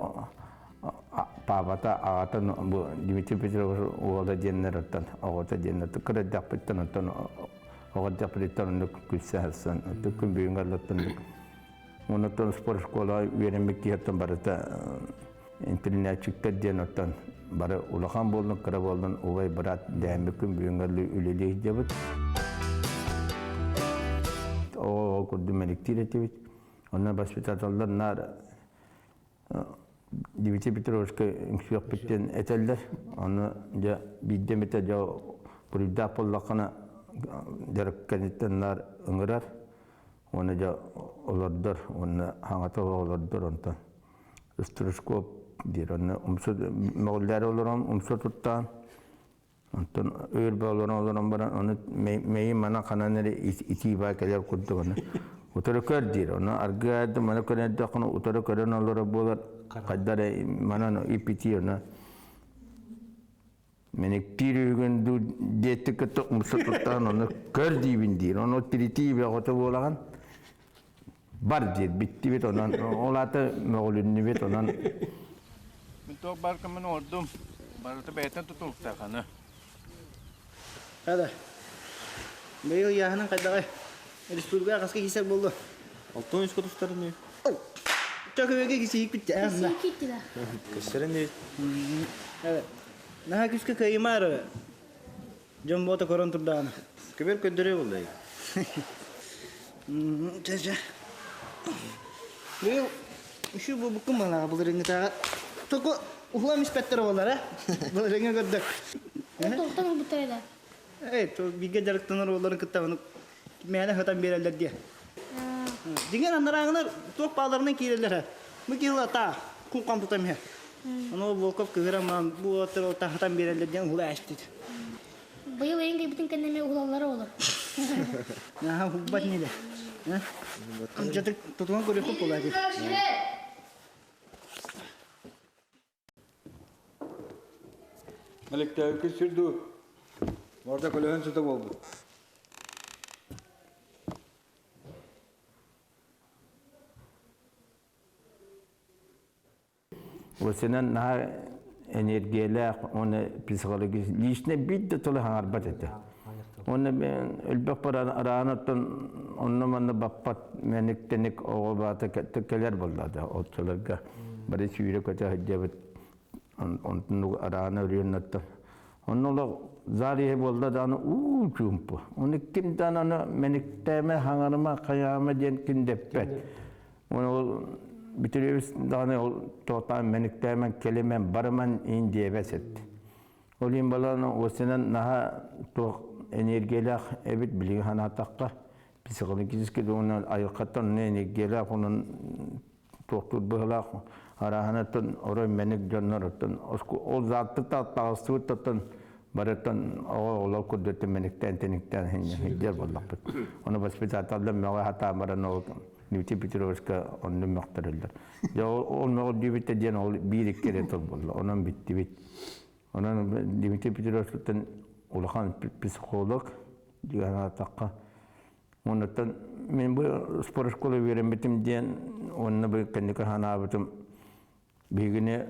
O: паапата аҕата бу Дмитрий Петрович уола диэннэр оттон оҕото диэннэр кыра эрдэхпиттэн оттон оҕо эрдэхпититтэн оннук күлсэ сылдьан күн бүгүҥҥэ оттон оннуттан спорт школаҕа үөрэммит киһиттэн барыта интэринээччиктэр диэн оттон бары улахан буоллун кыра буоллун убай быраат дэһэммит күн бүгүҥҥэ үлэлии сылдьабыт. Оҕо курдук мэниктиир этибит. Онно воспитателлар наар Дмитрий Петровичка үҥсүөхпүт диэн этэллэр. Ону дьэ биирдэ эмитэ дьэ буруйдаах буоллаххына дьарык кэнниттэн наар ыҥырар. Уонна дьэ олордор уонна хаҥата олордор онтон Стручков диир онно умса мөҕүллээри олорон умса туттаан онтон өөр олорон олорон баран ону мэйим мана ханан эрэ итии баа кэлэр курдук ону утары көр диир ону аргыа маны көрөн эрдэххинэ утары көрөн олоро буолар хайда эрэ манан ипитии ону Мэниктиир үһүгүн дуу диэттик кытта умса туттаан ону көр диибин диир. Ону тиритии бөҕөтө буолаҕын. Бар диир биттибит онон ол аата мөҕүлүннүбүт онон.
H: Мин туох баар көмөнү оҥордум. Барыта бэйэтин тутулуктаах аны.
M: Хада. Быйыл ыйааһынын хайдаҕай? Республика хаска киисэр буолла?
L: 63 тустарын
M: Чөкөбөгө кисиикпит
K: Кисиикиттилэр.
L: Көссөрөн
M: Наһаа күүскэ кыайымаар дьон буота көрөн турдаҕына.
L: Көбөр көрдөрүө буолла.
M: Чэ-чэ. Быйыл үсүү буолбуккун балаҕа былырыыҥҥытааҕы току уһулам испэттэр оҕолор э былырыыҥҥа көрдөк.
K: Тоқтон ылбыттар этэ.
M: Эй, бииргэ дьарыктанар оҕолорун кытта ону мээнэ сытан биэрэллэр диэ. Дьиҥэр анарааҥылар туох бааларынан киирэллэр. Бу киһи ата куҥхан тутам иһэ. Ону Волков кыһыран баран бу уолаттар ол таһытан биэрэллэр диэн уһула ээстит.
K: Быйыл эйин кэлбитин кэннэ эмиэ уһулаллара олор.
M: Наһаа уһулбат ниле. Дьатык тутуһан көрүөххүт буолаа дии.
H: Электээбиккин сүр дуу? Орда көлөһөн сыта буолбут.
O: Осынан наһаа энергиялээх уонна психологически лично биир да тылы хаҥарбат этэ. Уонна элбэх баран араанаттан онно-манна баппат мэник-тэник оҕо баата кэлэр буоллаата оччолорго бары сүүрэ-көтө сылдьабыт онтун араана өрүөннэттэн онно олох заар иһэ буолла даҕаны уу чуумпу ону ким даҕаны аны мэниктээмэ хаҥарыма хайаама диэн ким дэппэт Оны ол бүтүрүбүс даҕаны ол тоотаан мэниктээмэн кэлимэн барыман иин диэбэт эт. Ол иһин балан уосынан наһаа туох энергиялаах эбит билигин санаатахха психологически уонна айылҕаттан онно энергиялаах онон туохтуур быһылаах арааһынаттан орой мэник дьоннор оттон ол зааттыт таҕыстыбыт оттон барыттан оҕо оҕолор курдуттан мэниктээн тэниктээн сылдьар буоллахпыт. Ону воспитателлэр мөҕө сатаан баран ол Дмитрий Петровичка онно мөхтөрөллөр. Дьэ ол мөҕүрдүүбүт диэн ол биир икки эрэ тыл буолла. Онон бүттүбүт. Онон Дмитрий Петровичтан улахан психолог диэн ааттахха. Оннуттан мен бу спорт школа үөрэммитим диэн уонна бу кэнники санаабытым Биһигини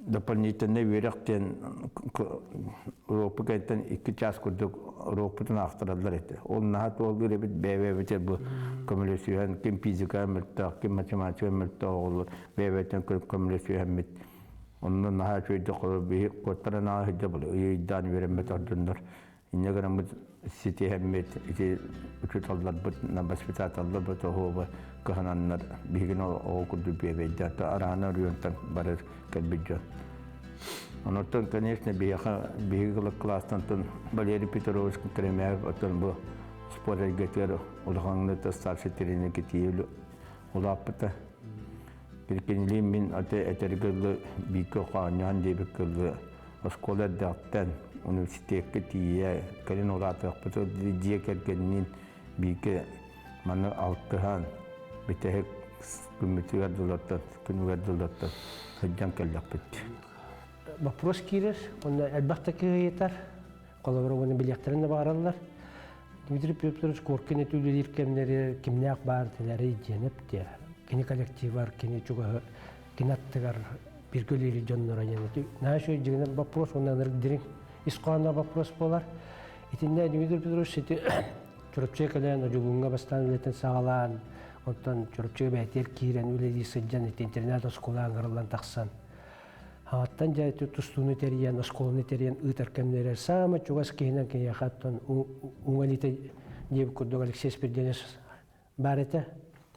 O: дополнительнай үөрэх диэн уруокпут кэнниттэн 2 чаас курдук уруокпутун аахтараллар этэ. Ол наһаа туоллуур эбит бэйэ-бэйэбитигэр бу көмөлөсүһэн, ким физика мөлтөх, ким математика мөлтөх оҕолор бэйэ-бэйэтин көмөлөсүһэммит. Онно наһаа үчүгэйдик холобур биһи куоттаран ааһа сылдьа ыйдаан үөрэммит дьоннор Инньэ гынаммыт ситиһэммит ити учууталларбыт, воспитателларбыт оһуоба кыһананнар биһигини оҕо курдук биэбэйдээтэ араана оройуонтан барар кэлбит дьон. Онуттан, конечно, биһиэхэ биһиги кылаастан Валерий Петрович Кремяев оттон бу спорт эйгэтигэр улаханнык старший тренер китиил улааппыта. Кинилиин мин аты этэргэ дылы бииргэ хоонньоон диэбит кылы оскуола эрдэҕиттэн университекка тиийэ кэлин улаатыахпыт дьиэ кэргэнниин бииргэ маны алтыһан бүтэһик күммүтүгэр дылыттан күнүгэр дылыттан сылдьан кэллэхпит.
E: Вопрос киирэр, онно элбэх да киһи ыйытар, холобура уонна билиэхтэрин да баҕараллар. Дмитрий Петрович Коркин үлэлиир кэмнэри кимнээх баар этилэрий диэн эптиэ. Кини коллективар, кини чугаһы, кини аттыгар бииргэ үлэлиир дьонноро диэн ити наһаа үчүгэй дьиҥинэн вопрос уонна ынырык дириҥ ис хоһоонноох вопрос буолар. Итиннэ Дмитрий Петрович ити Чурапчыга кэлэн Одьулууҥҥа бастаан үлэтин саҕалаан, онтон Чурапчыга бэйэтигэр киирэн үлэлии сылдьан ити интернат оскуола ыҥырыллан тахсан Аҕаттан дьэ тустууну тэрийэн, оскуоланы тэрийэн ыытар кэмнэрэ саамай чугас киһинэн киниэхэ оттон уҥа илиитэ диэбит курдук Алексей Спирденович баар этэ.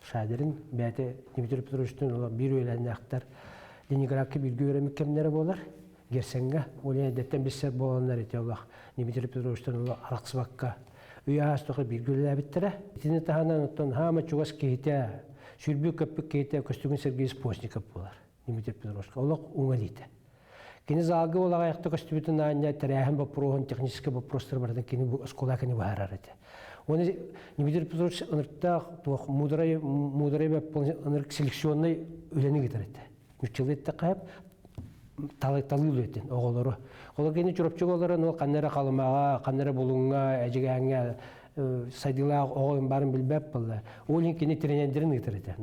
E: Шадерин бэйэтэ Дмитрий Петровичтыын олох биир үөлээннээхтэр Ленинградка бииргэ үөрэммит кэмнэрэ буолар. Герсеҥҥэ ол эрдэттэн билсэр буоланнар ити олох Дмитрий Петровичтан олох арахсыбакка үйэ аас тухары бииргэ үлэлээбиттэрэ. Итини таһынан оттон хаама чугас киһитэ, сүүрбүү көппүт киһитэ Көстөкүүн Сергеевич Постников буолар. Дмитрий Петрович олох уҥа илиитэ. Кини залга ол аҕайахта көстүбүтүн аанньа тэрээһин боппуруоһун, техническэй боппуруостары барытын кини оскуола кини быһаарар этэ. Уонна Дмитрий Петрович ынырыктаах туох муударай муударай ынырык селекционнай үлэни ыытар этэ. Нуччалыы эттэххэ талыы үлэтин оҕолору. Ол кини Чурапчыга олорон ол ханна эрэ Халымаҕа, ханна эрэ Булуҥҥа, Эдьигээҥҥэ сайдыылаах оҕо баарын билбэт буолла. Ол иһин кини тренердэрин ыытар этэ.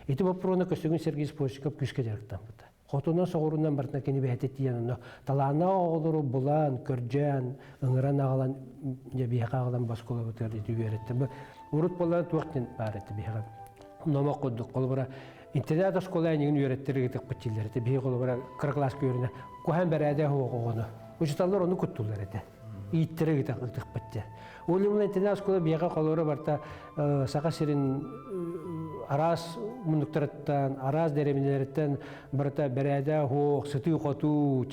E: Ити боппуруону Көстөкүүн Сергей Спорщиков күүскэ дьарыктаммыта. Хотунан соҕурунан барытына кини бэйэтэ тиийэн онно талааннаах оҕолору булан, көрдьөөн, ыҥыран аҕалан, дьэ биһиэхэ аҕалан оскуолабытыгар ити үөрэттэ. Бу урут буолан туох диэн баар этэ биһиэхэ номох курдук. Холобура, интернат оскуола эйигин үөрэттэр ыытыкпыт дииллэр этэ. Биһиги холобура кыра кылааска үөрэнэ куһаан бэрээдэ суох оҕону. Учууталлар ону куттууллар этэ. Ииттэрэ ыытыкпыт диэн. Ол иһин интернат оскуола биһиэхэ холобура барыта Саха сирин араас муннуктарыттан, араас дэриэбинэлэриттэн барыта бэрээдэ суох, сытыы-хотуу,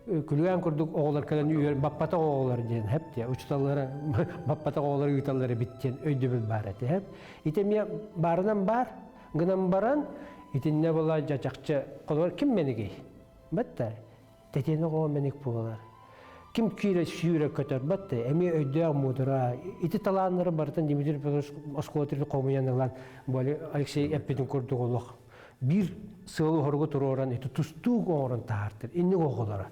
E: күлүгээн курдук оҕолор кэлэн үөр баппатах оҕолор диэн хэп диэ учууталлара баппатах оҕолор ыыталлар эбит диэн өйдөбүл баар этэ хэп. Ити эмиэ баарынан баар, гынан баран итиннэ була дьачахчы холобур ким мэнигий? Батта тэтиэнэ оҕо мэник буолар. Ким киирэ сүүрэ көтөр батта эмиэ өйдөөх муудара. Ити талааннары барытын Дмитрий Петрович оскуолатын хомуйан ылан бу Алексей эппитин курдук олох биир сыалы уһоругу туруоран ити тустуук оҥорон таһаартыр. Инник оҕолоро.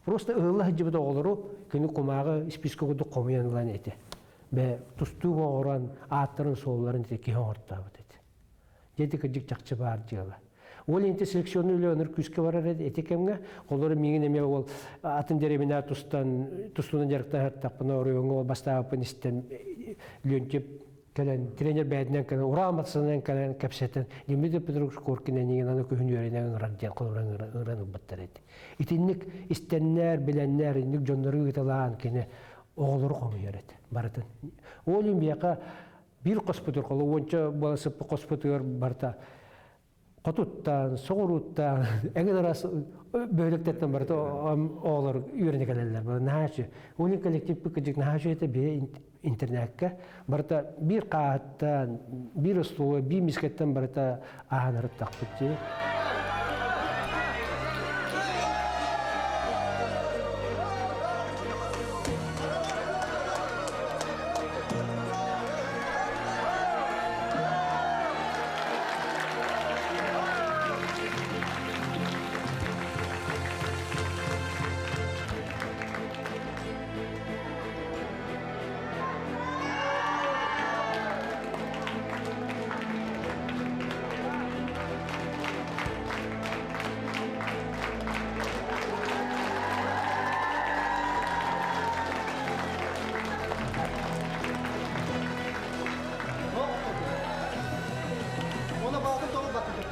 E: Просто ыһылла сылдьыбыт оҕолору кини кумааҕы испиискэ курдук хомуйан ылан ити. Бэ тустуук оҥорон ааттарын-суолларын ити киһи оҥортообут ити. Дьэ кырдьык чахчы баар дьыала. Ол инти селекционный үлэ ыныр күүскэ барар ити кэмҥэ. Олору миигин эмиэ ол атын дэриэбинэ тустан тустуунан дьарыктаһартахпына оройуоҥҥа ол бастаабыппын истэн Леонтьев кэлэн тренер бэйэтинэн кэлэн ураа матсанан кэлэн кэпсэтэн Дмитрий Петрович Коркин эниигин аны күһүн үөрэнэн ыҥырар диэн холобура ыҥыран ылбыттар эти. Итинник истэннэр, билэннэр, инник дьоннору ыыталаан кини оҕолору хомуйар этэ барытын. Ол иһин биһиэхэ биир хоспутугар холу уонча буола сыппыт хоспутугар барыта хотуттан, соҕурууттан, эҥин араас бөһүөлэктэртэн барыта оҕолор үөрэнэ кэлэллэр. Наһаа үчүгэй. Уонна коллективпыт кырдьык наһаа үчүгэй этэ биһи интернакка барыта биир хааһыттан, биир остуолга, биир мискэттэн барыта ааһан ырыттахпыт дии.
G: Ona bağlı doğru bakacak.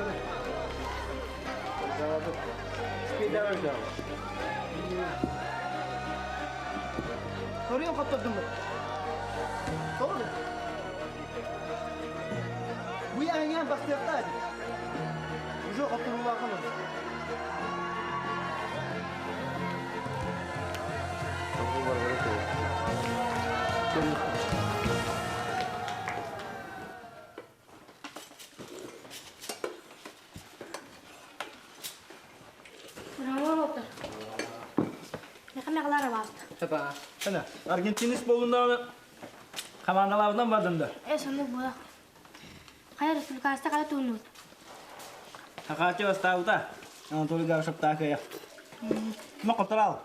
G: Soruyorum kaptırdım mı? Doğru. Bu yanyan бастыахта Уже хоттуруулаахын.
M: Аргентинец болундагы командаларынан бардым да.
K: Э, сонук була. Хайа республикаста кала туунут.
M: Хакачы бастаабыта. Анатолий Гавшев таакая. Ма котурал.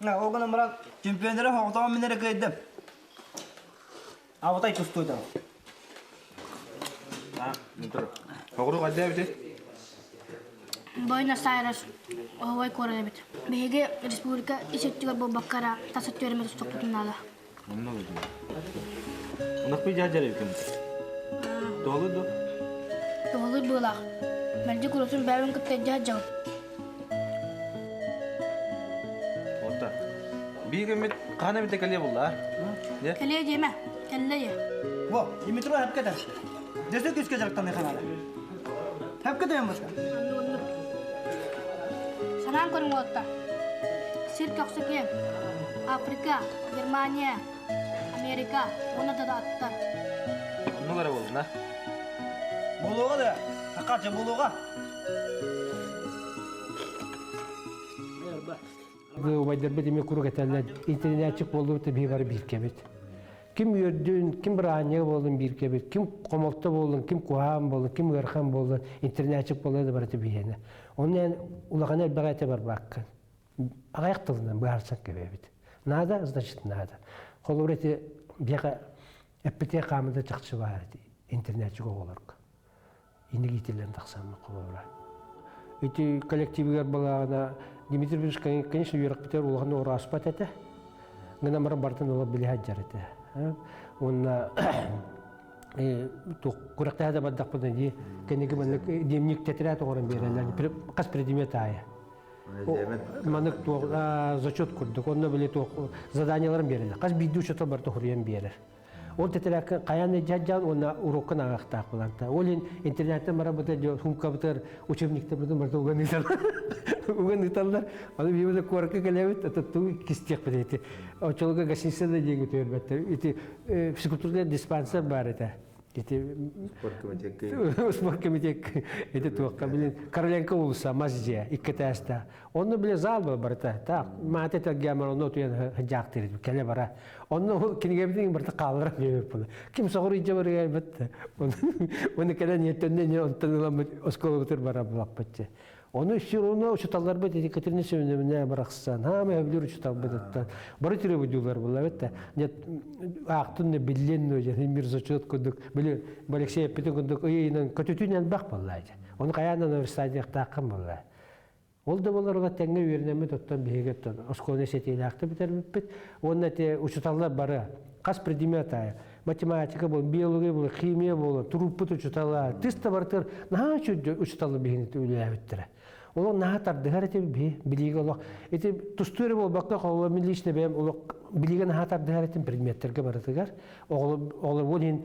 M: На, огынан баран чемпиондары хоҕотоҕон минере кыайдым. Абатай тустуутам.
L: Оҕуру хайда эбити?
K: Буэнос Айрес оһуой куорат эбит. Биһиги республика ис өттүгэр буолбакка тас өттүгэр эмэ тустуохпутун наада.
L: Онно Оннохпуй дьаадьар эбикин. Туһалыыр дуо?
K: Туһалыыр быылаах. Мэлдьи курутун бэйэбин кытта илдьэ сылдьабын.
L: Орта. Биир күммүт хаһан эмитэ кэлиэ булла, а?
K: Кэлиэ диэмэ, кэллэ диэ.
G: Во, Дмитро хапката. Дөсө күскэ дьарыктаныы ханаада. Хапката яммыта.
K: Санаан көрүҥ уолаттар. Сир көхсө киэҥ. Африка, Германия, Америка уонна да аттар.
L: Оннук эрэ буоллун, а?
G: Буолуоҕа да, хакача буолуоҕа.
E: Убайдарбыт эмиэ куруук этэллэр, интэринээтчик буоллубут да биһи бары бииргэбит. Ким үөрдүн, ким бырааһынньыга буоллун бииргэбит, ким хомолто буоллун, ким куһаҕан буоллун, ким ыарахан буоллун, интэринээтчик буолла да барыта биһиэнэ. Онно эн улахана элбэҕи этэ барбаккын. Аҕыйах тылынан быһаарсан кэбиһэбит. Надо, значит надо. Холобур ити биһиэхэ эппитигэр хаамыта чахчы баар ити интернетчик оҕолорго. Инник иитиллэн тахсаммыт холобура. Ити коллективигэр балаҕана Дмитрий Петрович, конечно, үөрэхпитигэр улахан уорааспат этэ. Гынан баран барытын ыла билэ сылдьар этэ. Уонна күрэхтэһэ да бардахпына дии кэнники маннык дневник тетрадь оҥорон биэрэллэр хас предмет аайы. Маннык туох зачет курдук онно били туох заданияларын биэрэллэр. Хас биирдии учуутал барыта суруйан биэрэр. Ол тетрадка хайаан дьадьаан уонна урокка ааҕыахтаах буланта. Ол иһин интернеттен барабыта сумкабытыгар учебниктарбытын барыта уган ыыталлар. Уган ыыталлар. Аны биһиги куоракка кэлэбит, ата тугу кистиэхпит ити. Оччолорго гостиница да диэҥи түһэрбэттэр. Ити физкультурный диспансер баар этэ. Ити спорт комитет ити туохка билин Короленко уулусса мас дьиэ икки этээстээх. Онно били зал бар барыта. Так маата тергэмэр онно утуйан жаактыр кэле бара. Онно кинигэбитин барыта хааллара биэбит Ким соҕур идже барыгай бит. Оны кэлэн ниэттэнне не онтон ыламмыт оскуолабытыр бара булаппытчы. Ону все равно учуталларбыт ити Катерина Семеновна барахсан, хаама өбүлүр учуталбыт бары түрөбүдүүлар була бит нет аактын биллен мир зачет курдук били Алексей эппитин курдук ыйынан көтүтүн элбэх буолла Оны хайаан университеттааххын буолла. Ол да болар ола тэҥҥэ үөрэнэммит оттон биһиги оттон оскуоланы сэтиилээхтик бүтэрбиппит. Уонна те учуталлар бары хас предмет аайы математика буолун, биология буолун, химия буолун, туруппут учутала, тыс да барытыгар наһаа үчүгэй учуталлар биһигини үлэлээбиттэрэ. Олох наһаа тардыһар этим би билиигэ олох ити тустуу эрэ буолбакка холобура мин лично бэйэм олох билиигэ наһаа тардыһар этим предметтэргэ барытыгар оҕолор оҕолор иһин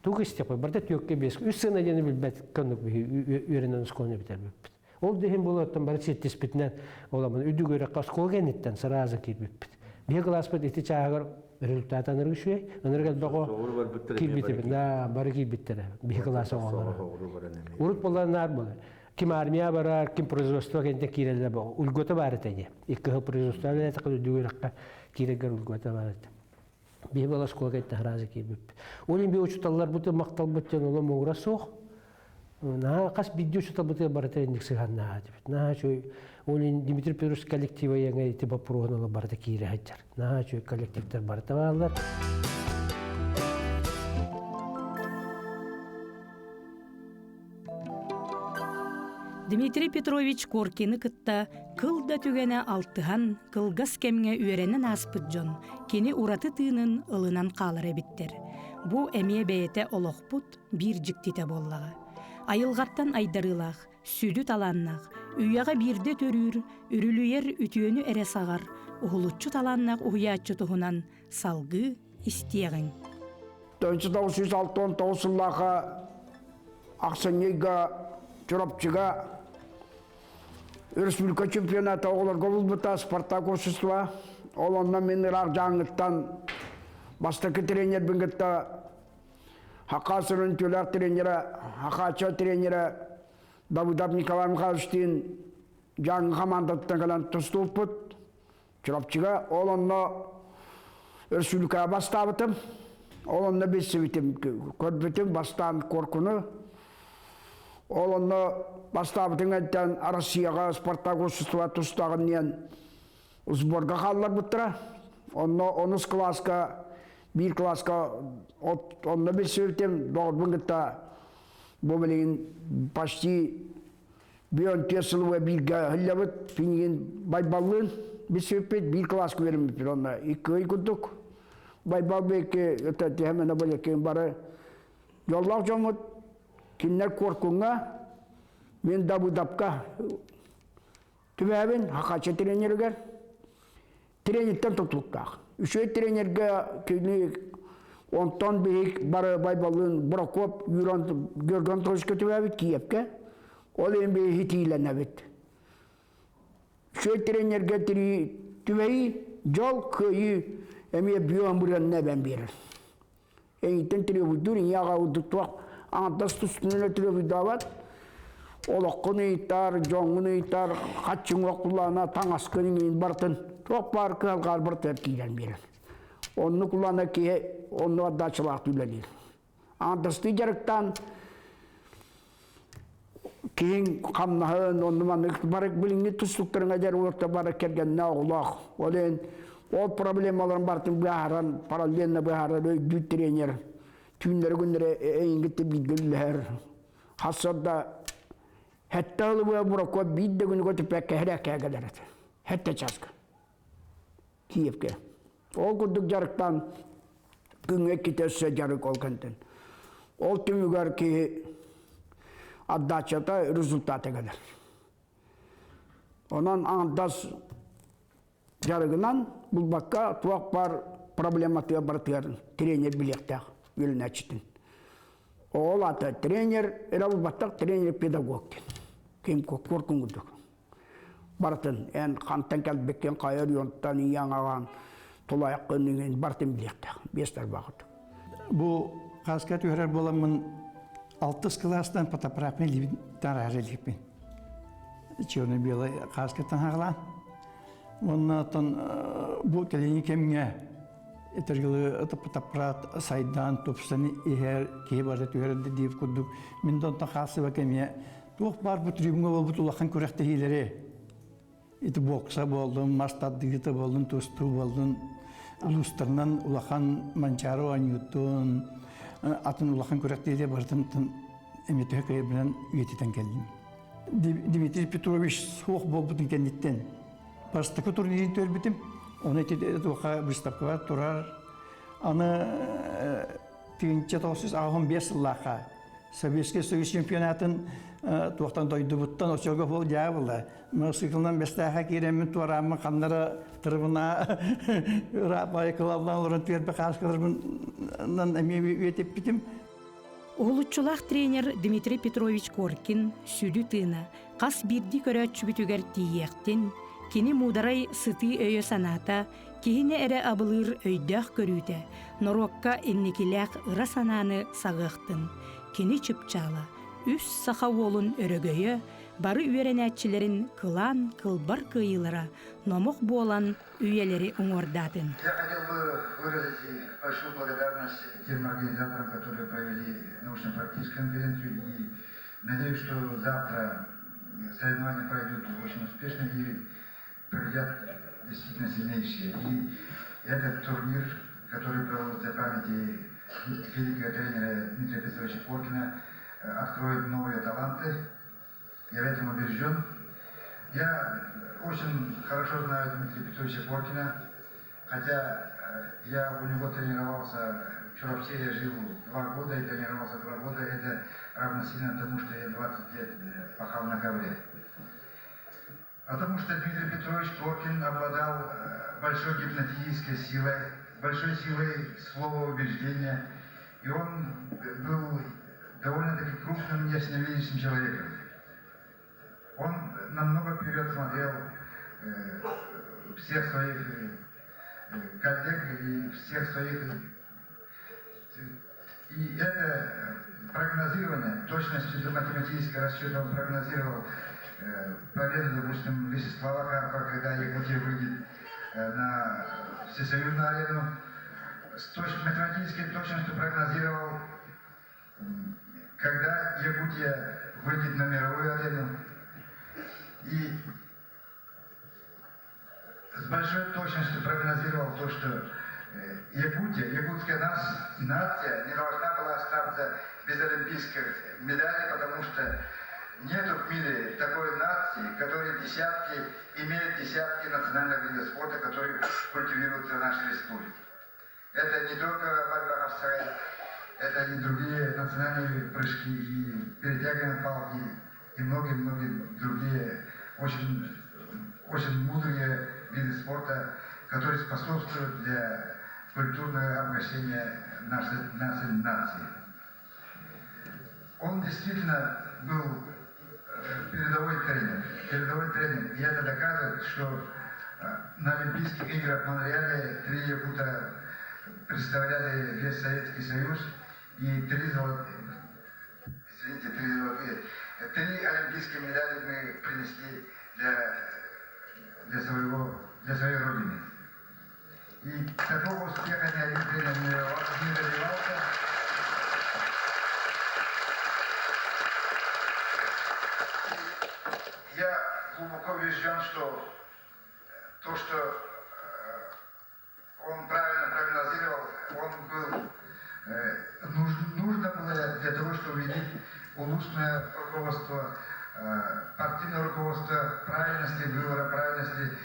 E: тугу истиэхпит барыта түөккэ биэс үс сына диэни билбэт коннук үөрэнэн оскуоланы бүтэрбиппит. Ол да иһин буолуоттан бары сиэттиспитинэн оламын үрдүк үөрэххэ оскуола кэнниттэн сразу киирбиппит. Биһи кылааспыт ити чааһыгар результат анырык үчүгэй, ынырык элбэх оҕо киирбитибит, да, бары киирбиттэрэ биһи кылаас оҕолоро. Урут буолан наар буолар. Ким армия барар, ким производство кэннэ киирэллэр бу. Ульгота баар этэ дии. Икки сыл производство үлэлээтэххэ үрдүк үөрэххэ киирэргэр ульгота баар этэ. Биһи буола оскуола кэнниттэн сразу киирбиппит. Ол иһин би учууталларбытын махталбыт диэн олом муҥура суох. Наһаа хас биирдии учууталбытыгар барыта инник сыһыаннаах этибит. Наһаа үчүгэй. Ол иһин Дмитрий Петрович коллектива яҥа ити боппуруоһун ыла барыта киирэ сылдьар. Наһаа үчүгэй коллективтар барыта бааллар.
A: Дмитрий Петрович Коркины кытта кыл да түгэнэ алтыһан, кылгас кэмҥэ үөрэнэн ааспыт дьон кини ураты тыынын ылынан хаалар эбиттэр. Бу эмиэ бэйэтэ олохпут биир дьиктитэ буоллаҕа. Айылҕаттан айдарыылаах, сүдү талааннаах, үйэҕэ биирдэ төрүүр, үрүлүйэр үтүөнү эрэ саҕар, уһулуччу талааннаах уһуйааччы туһунан салгыы истиэҕиҥ.
P: 1969 сыллааха ахсынньыга Чурапчыга республика чемпионата оҕолорго булбута Спартак общество. Ол онно мин ыраах дьааҥыттан бастакы тренербин кытта Хакас өрүнтүүлээх тренерэ, Хакача тренерэ Давыдов Николай Михайловичтыын Дьааҥы хамаандатыттан кэлэн тустубуппут. Чурапчыга ол онно өрсүүлүкэҕэ бастаабытым. Ол онно билсибитим, көрбүтүм бастаан Куоркуну. Ол онно бастаабытын кэнниттэн Россияҕа Спартак общество тустааҕын диэн сборга хаалларбыттара. Онно онус кылааска, биир кылааска онно билсибитим, доҕорбун кытта бу билигин почти Бүөн түөрт сыл бииргэ ыһыллабыт, пинигин Байбаллыын билсибиппит, биир кылааска үөрэммиппит онно икки ый курдук. Байбал биэки тиһэмэнэ болеккин бары дьоллоох дьоммут кинилэр Куоркуҥҥа, мин Дабыдапка түбэһэбин Хакача тренеригэр. Тренертэн тутулуктаах. Үчүгэй тренергэ кини онтон биһик бары Байбаллыын Прокоп Юрий Георгий Анатольевичка түбэбит Киевкэ. Ол иһин биһи тиилэнэбит. Үчүгэй тренергэ түбэйи дьол кыайыы эмиэ бүөн бырыанна эбэн биэрэр. Эйиттэн требуйдуур, ийэ аҕа туох аҥардас тустунан требуйдаабат. Олоххун ыйытар, дьоҥҥун ыйытар, хаччыҥ кулаана, таҥаскын иҥин бартын, туох баар кыһалҕаар барытыгар киирэн биэрэр. Оннук улаана киһи оннук отдачалаах үлэлиир. Аҥардастыы дьарыктаан киһиҥ хамнаһын, онну маннык бары билиҥҥи тустуктарыҥа дьэр уолаттар бары кэргэннээх оҕолоох. Ол иһин ол проблемаларын барытын быһааран, параллельно быһаарар өйдүүр тренер түүннэри күннэри эйиҥҥитте бииргэ үллэһэр. Хассарда хэттэ ылыбыа буракуа биир да күнү көтүппэккэ хэрээккэ кэлэр этэ. Хэттэ чааска. Киевке. Ол курдук дьарыктаан күҥҥэ иккитэ өссө дьарык ол кэнтэн. Ол түмүгэр киһи отдачата результата кэлэр. Онон аҥардас дьарыгынан булбакка туох баар проблематыгар барытыгар тренер билиэхтээх үөрэнээччитин. Ол аата тренер эрэ булбаттах тренер педагог диэн. Ким куркун курдук. Барытын эн хантан кэлбиккин хайа оройуонтан ийэҥ аҕаҥ тулаайаххын иҥин барытын билиэхтээх биэс тарбаҕыт.
Q: Бу Хааска түһэрэр буоламмын алтыс кылаастан фотоаппаратпын илиибин тараһар иликпин. Черно-белый хааскаттан хаҕалаан. Уонна оттон бу кэлиҥҥи кэмҥэ этэргилы фотоаппарат сайдан, тупсан иһэр, киһи барыта түһэрэр диир курдук мин да онтон хаалсыбакка эмиэ туох баар бу трибуҥҥа буолбут улахан күрэхтэһиилэри ити бокса буоллун, мас тардыыта буоллун, тустуу буоллун, улуустарынан улахан Манчаары оонньуутун, атын улахан күрэхтэһиилэри барытын эмиэ төһө кыайарбынан үйэтитэн кэллим. Дмитрий Петрович суох буолбутун кэнниттэн бастакы турнирын төрбүтүм. Оны ити туохха выставкаҕа турар. Аны 1985 сыллаахха Советский Союз чемпионатын туохтан дойдубуттан оччолорго буол дьаабыла. Мотоциклынан бэстээхэ киирэммин туорааммын ханнара тырыбына ырааппай кылаллан олорон түөрбэ хааскаларбынан эмиэ үөтиппитим.
A: Уһулуччулаах тренер Дмитрий Петрович Коркин сүдү тыына хас биирдии көрөөччүбүтүгэр тиийиэхтин, кини муударай сытыы өйө-санаата, киһини эрэ абылыыр өйдөөх көрүүтэ, норуокка инникилээх ыра санааны саҕыахтын. Кини чыпчаала, үс саха уолун өрөгөйө, бары үөрэнээччилэрин кылаан кылбар кыайыылара номох буолан үйэлэри уҥуордаатын.
R: Я хотел бы выразить большую благодарность тем организаторам, которые провели научно-практическую конференцию. И надеюсь, что завтра соревнования пройдут очень успешно и победят действительно сильнейшие. И этот турнир, который проводится в памяти великого тренера Дмитрия Петровича Коркина, откроет новые таланты. Я в этом убежден. Я очень хорошо знаю Дмитрия Петровича Коркина, хотя я у него тренировался в Чурапче, я жил 2 года и тренировался 2 года. Это равносильно тому, что я 20 лет пахал на ковре. Потому что Дмитрий Петрович Коркин обладал большой гипнотической силой, большой силой слова убеждения, и он был довольно-таки крупным ясновидящим человеком. Он намного вперед смотрел всех своих коллег и всех своих. И это прогнозирование, точностью до математического расчета он прогнозировал победу, допустим, Вячеслава Карпа, когда Якутия выйдет на всесоюзную арену. С математической точностью прогнозировал, когда Якутия выйдет на мировую арену. И с большой точностью прогнозировал то, что Якутия, якутская нация не должна была остаться без олимпийских медалей, потому что нету в мире такой нации, которая имеет десятки национальных видов спорта, которые культивируются в нашей республике. Это не только борьба хапсагай, это и другие национальные прыжки, и перетягивание палки, и многие-многие другие очень, очень мудрые виды спорта, которые способствуют для культурного обогащения нашей нации. Он действительно был передовой тренер. Передовой тренер. И это доказывает, что на Олимпийских играх в Монреале три якута представляли весь Советский Союз и три золотые, извините, три золотые, три олимпийские медали мы принесли для своей родины. И такого успеха ни один тренер не добивался. Я глубоко убежден, что то, что он правильно прогнозировал, он был, нужно было для того, чтобы убедить улусное руководство, партийное руководство правильности выбора, правильности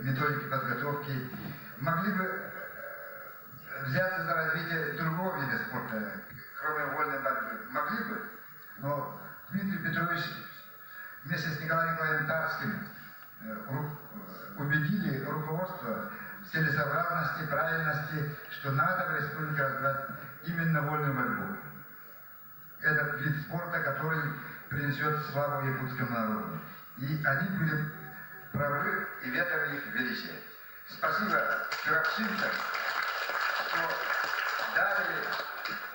R: методики подготовки. Могли бы взяться за развитие другого вида спорта, кроме вольной борьбы. Могли бы, но Дмитрий Петрович вместе с Николаем Николаевичем Тарским убедили руководство в целесообразности, правильности, что надо в республике развивать именно вольную борьбу. Этот вид спорта, который принесет славу якутскому народу. И они были правы, и в этом их величие. Спасибо чурапчинцам, что дали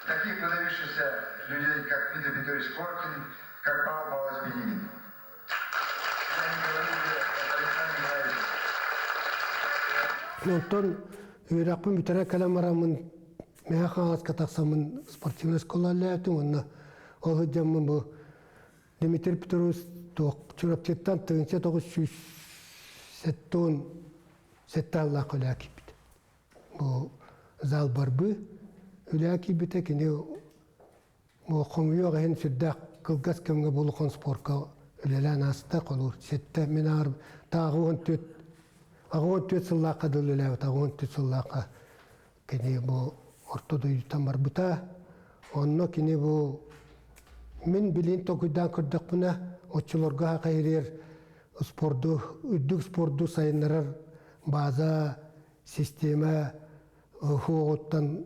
R: Таких выдающихся людей, как Дмитрий Петрович Коркин, как Павел Павлович Пенигин. Я не говорю уже об Александре Николаевиче.
J: Онтон үөрэхпин бүтэрэ кэлэн бараммын Мэҥэ Хаҥаласка тахсаммын спортивнай школа үлэлээтим уонна ол сылдьаммын бу Дмитрий Петрович туох Чурапчыттан 1977 сыллаах үлээ киирбит. Бу зал барбы үлээ киирбитэ кини бу хомуйуох иһин сүрдээх кылгас кэмҥэ бу улахан спорка үлэлээн ааста холуур сэттэ мин аар тааҕы 14 84 сыллаахха дылы үлэлээбит 84 сыллаахха кини бу орто дойдуттан барбыта. Онно кини бу мин билин толкуйдаан көрдөхпүнэ, оччолорго хайырыыр спорду, үрдүк спорду сайыннарар база, система хуоҕуттан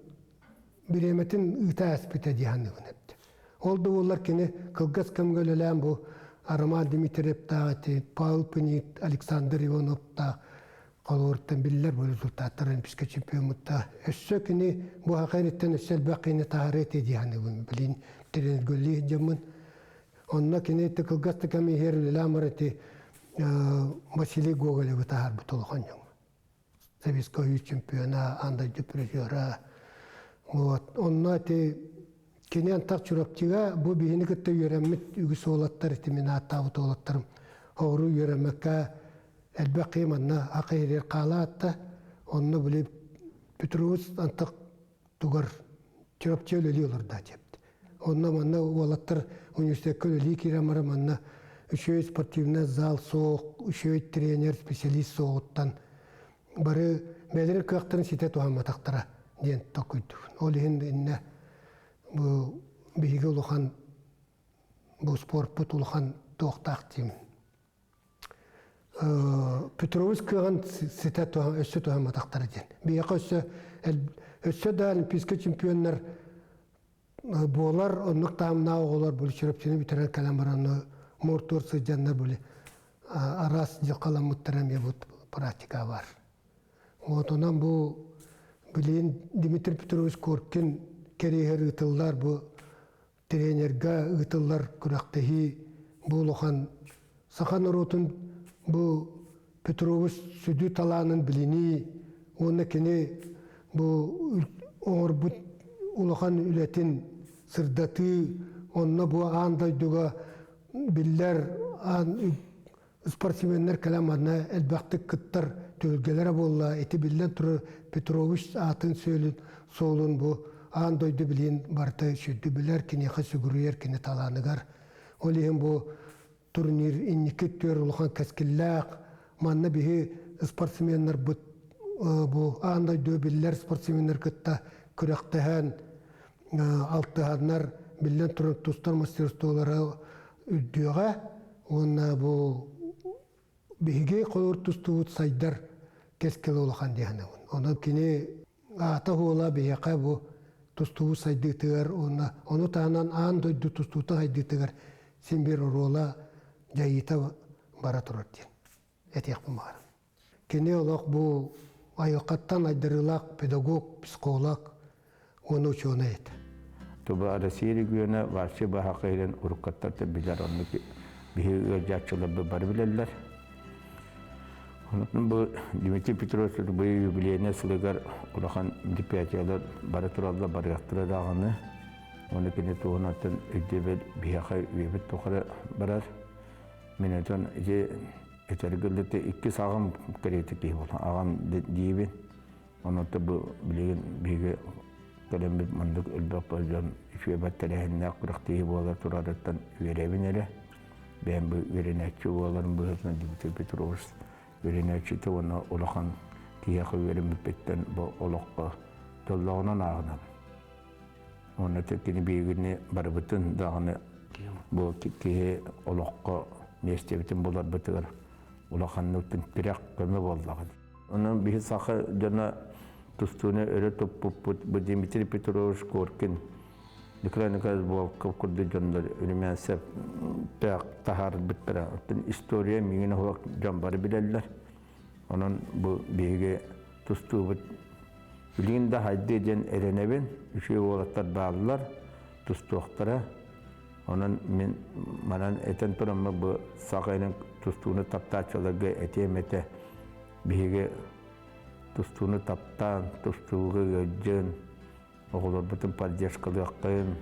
J: бириэмэтин ыыта ааспыта дии саныыбын эбит. Ол да буоллар кини кылгас кэмҥэ үлэлээн бу Роман Дмитриевтаах, Павел Пынит, Александр Ивановтаах холобуруттан биллэр бу результаттар олимпийскай чемпиоммутта. Өссө кини бу хакайриттан өссө элбэх киһини таһаарыа этэ дии саныыбын. Билин тренергөллүү сылдьаммын. Онно кини кылгас да кэм иһэр үлэлээн баран ити Василий Гоголевы таһаарбыт улахан дьоҥ. Советский Союз чемпиона, аан дойду призера. Вот. Онно ити кини антах Чурапчыга бу биһини кытта үөрэммит үгүс уолаттар ити мин ааттаабыт уолаттарым оҕуру үөрэммэккэ элбэх киһи манна ак иһирир хаалаатта. Онно били Петрович антах тугар Чурапчы үлэлии олордо диэбит. Онно манна уолаттар университекка үлэлии киирэн баран манна үчүгэй спортивный зал суох, үчүгэй тренер, специалист суоҕуттан бары бэйэлэрин кыахтарын ситэ туһамматахтара диэн толкуйдуубун. Ол иһин иннэ бу биһиги улахан бу спорпут улахан туохтаах диим. Петрович кыаҕын ситэ өссө туһамматахтара диэн. Биһиэхэ өссө өссө да олимпийскай чемпионнар буолар оннук таһымнаах оҕолор били Чурапчыны бүтэрэн кэлэн баран мур-тур сылдьаннар били араас дьылҕаламмыттара эмиэ бу практика бар. Вот онон бу билигин Дмитрий Петрович Коркин кэриэһэр ыытыллар бу тренергэ ыытыллар күрэхтэһии бу улахан саха норуотун бу Петрович сүдү талаанын билинии уонна кини бу оҥорбут улахан үлэтин сырдатыы онно бу аан дойдуга биллэр аан спортсменнар кэлэн манна элбэхтик кыттар түһүлгэлэрэ буолла. Ити биллэн турар Петрович аатын сүөлүн суолун бу аан дойду билиин барыта сүрдү билэр, киниэхэ сүгүрүйэр кини талааныгар. Ол иһин бу турнир инники түөр улахан кэскиллээх. Манна биһи спортсменнарбыт бу аан дойду биллэр спортсменнар кытта күрэхтэһэн алтыһаннар биллэн турар тустар мастерстволара үрдүөҕэ уонна бу биһиги холуур тустуубут сайдар кэскилэ улахан дии саныыбын. Онон кини аата-суола биһиэхэ бу тустуубут сайдыытыгар уонна ону таһынан аан дойду тустуута сайдыытыгар син биир оруола дьайыыта бара турар диэн этиэхпин баҕарабын. Кини олох бу айылҕаттан айдарыылаах педагог, психолог уонна учуонай этэ.
O: Туба Россия региона вообще баһа кыһырын уруккаттар да билэр оннук биһи ыалдьааччыларбыт бары билэллэр. Онон бу Дмитрий Петрович бу юбилейнай сылыгар улахан мероприятиялар бары тураллар барыахтара даҕаны. Оны кини туһунан өйдөбүл биһиэхэ үйэбит тухары барар. Мин отон ити этэргэ иккис аҕам кэриэтэ киһи буолан аҕам диибин. Онон бу билигин биһиги кэлэммит маннык элбэх дьон үчүгэйбэт тэрээһиннээх күрэхтэһии буолар турарыттан үөрэбин эрэ. Бэйэм бу үөрэнээччи буоларым быһыытынан Дмитрий Петрович үөрэнээччитэ уонна улахан киһиэхэ үөрэммиппиттэн бу олоххо дьоллооҕунан ааҕынабын. Уонна кини биһигини барыбытын даҕаны бу киһи олоххо миэстэбитин буларбытыгар улаханнык тирэх көмө буоллаҕа. Онон биһи саха дьоно тустууну өрө туппуппут бу Дмитрий Петрович Коркин, Николай Николаевич Волков курдук дьоннор Румянцев таһаарбыттара. Оттон история миигин оһох дьон бары билэллэр. Онон бу биһиги тустуубут Билигин да хайдыы диэн эрэнэбин, үчүгэй уолаттар бааллар, тустуохтара. Онон мин манан этэн тураммын бу саха эрин тустууну таптааччыларга этиэм этэ. Биһиги тустууну таптаан, тустууга ыалдьын, оҕолорбутун поддержкалыаххайын.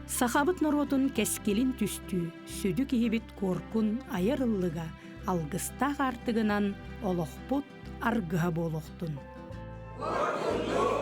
A: Сахабыт норуотун кэскилин түстүү, сүдү киһибит Куоркун айар ыллыга алгыстаах аартыгынан олохпут аргыһа буолуохтун.
I: Куоркуннуу!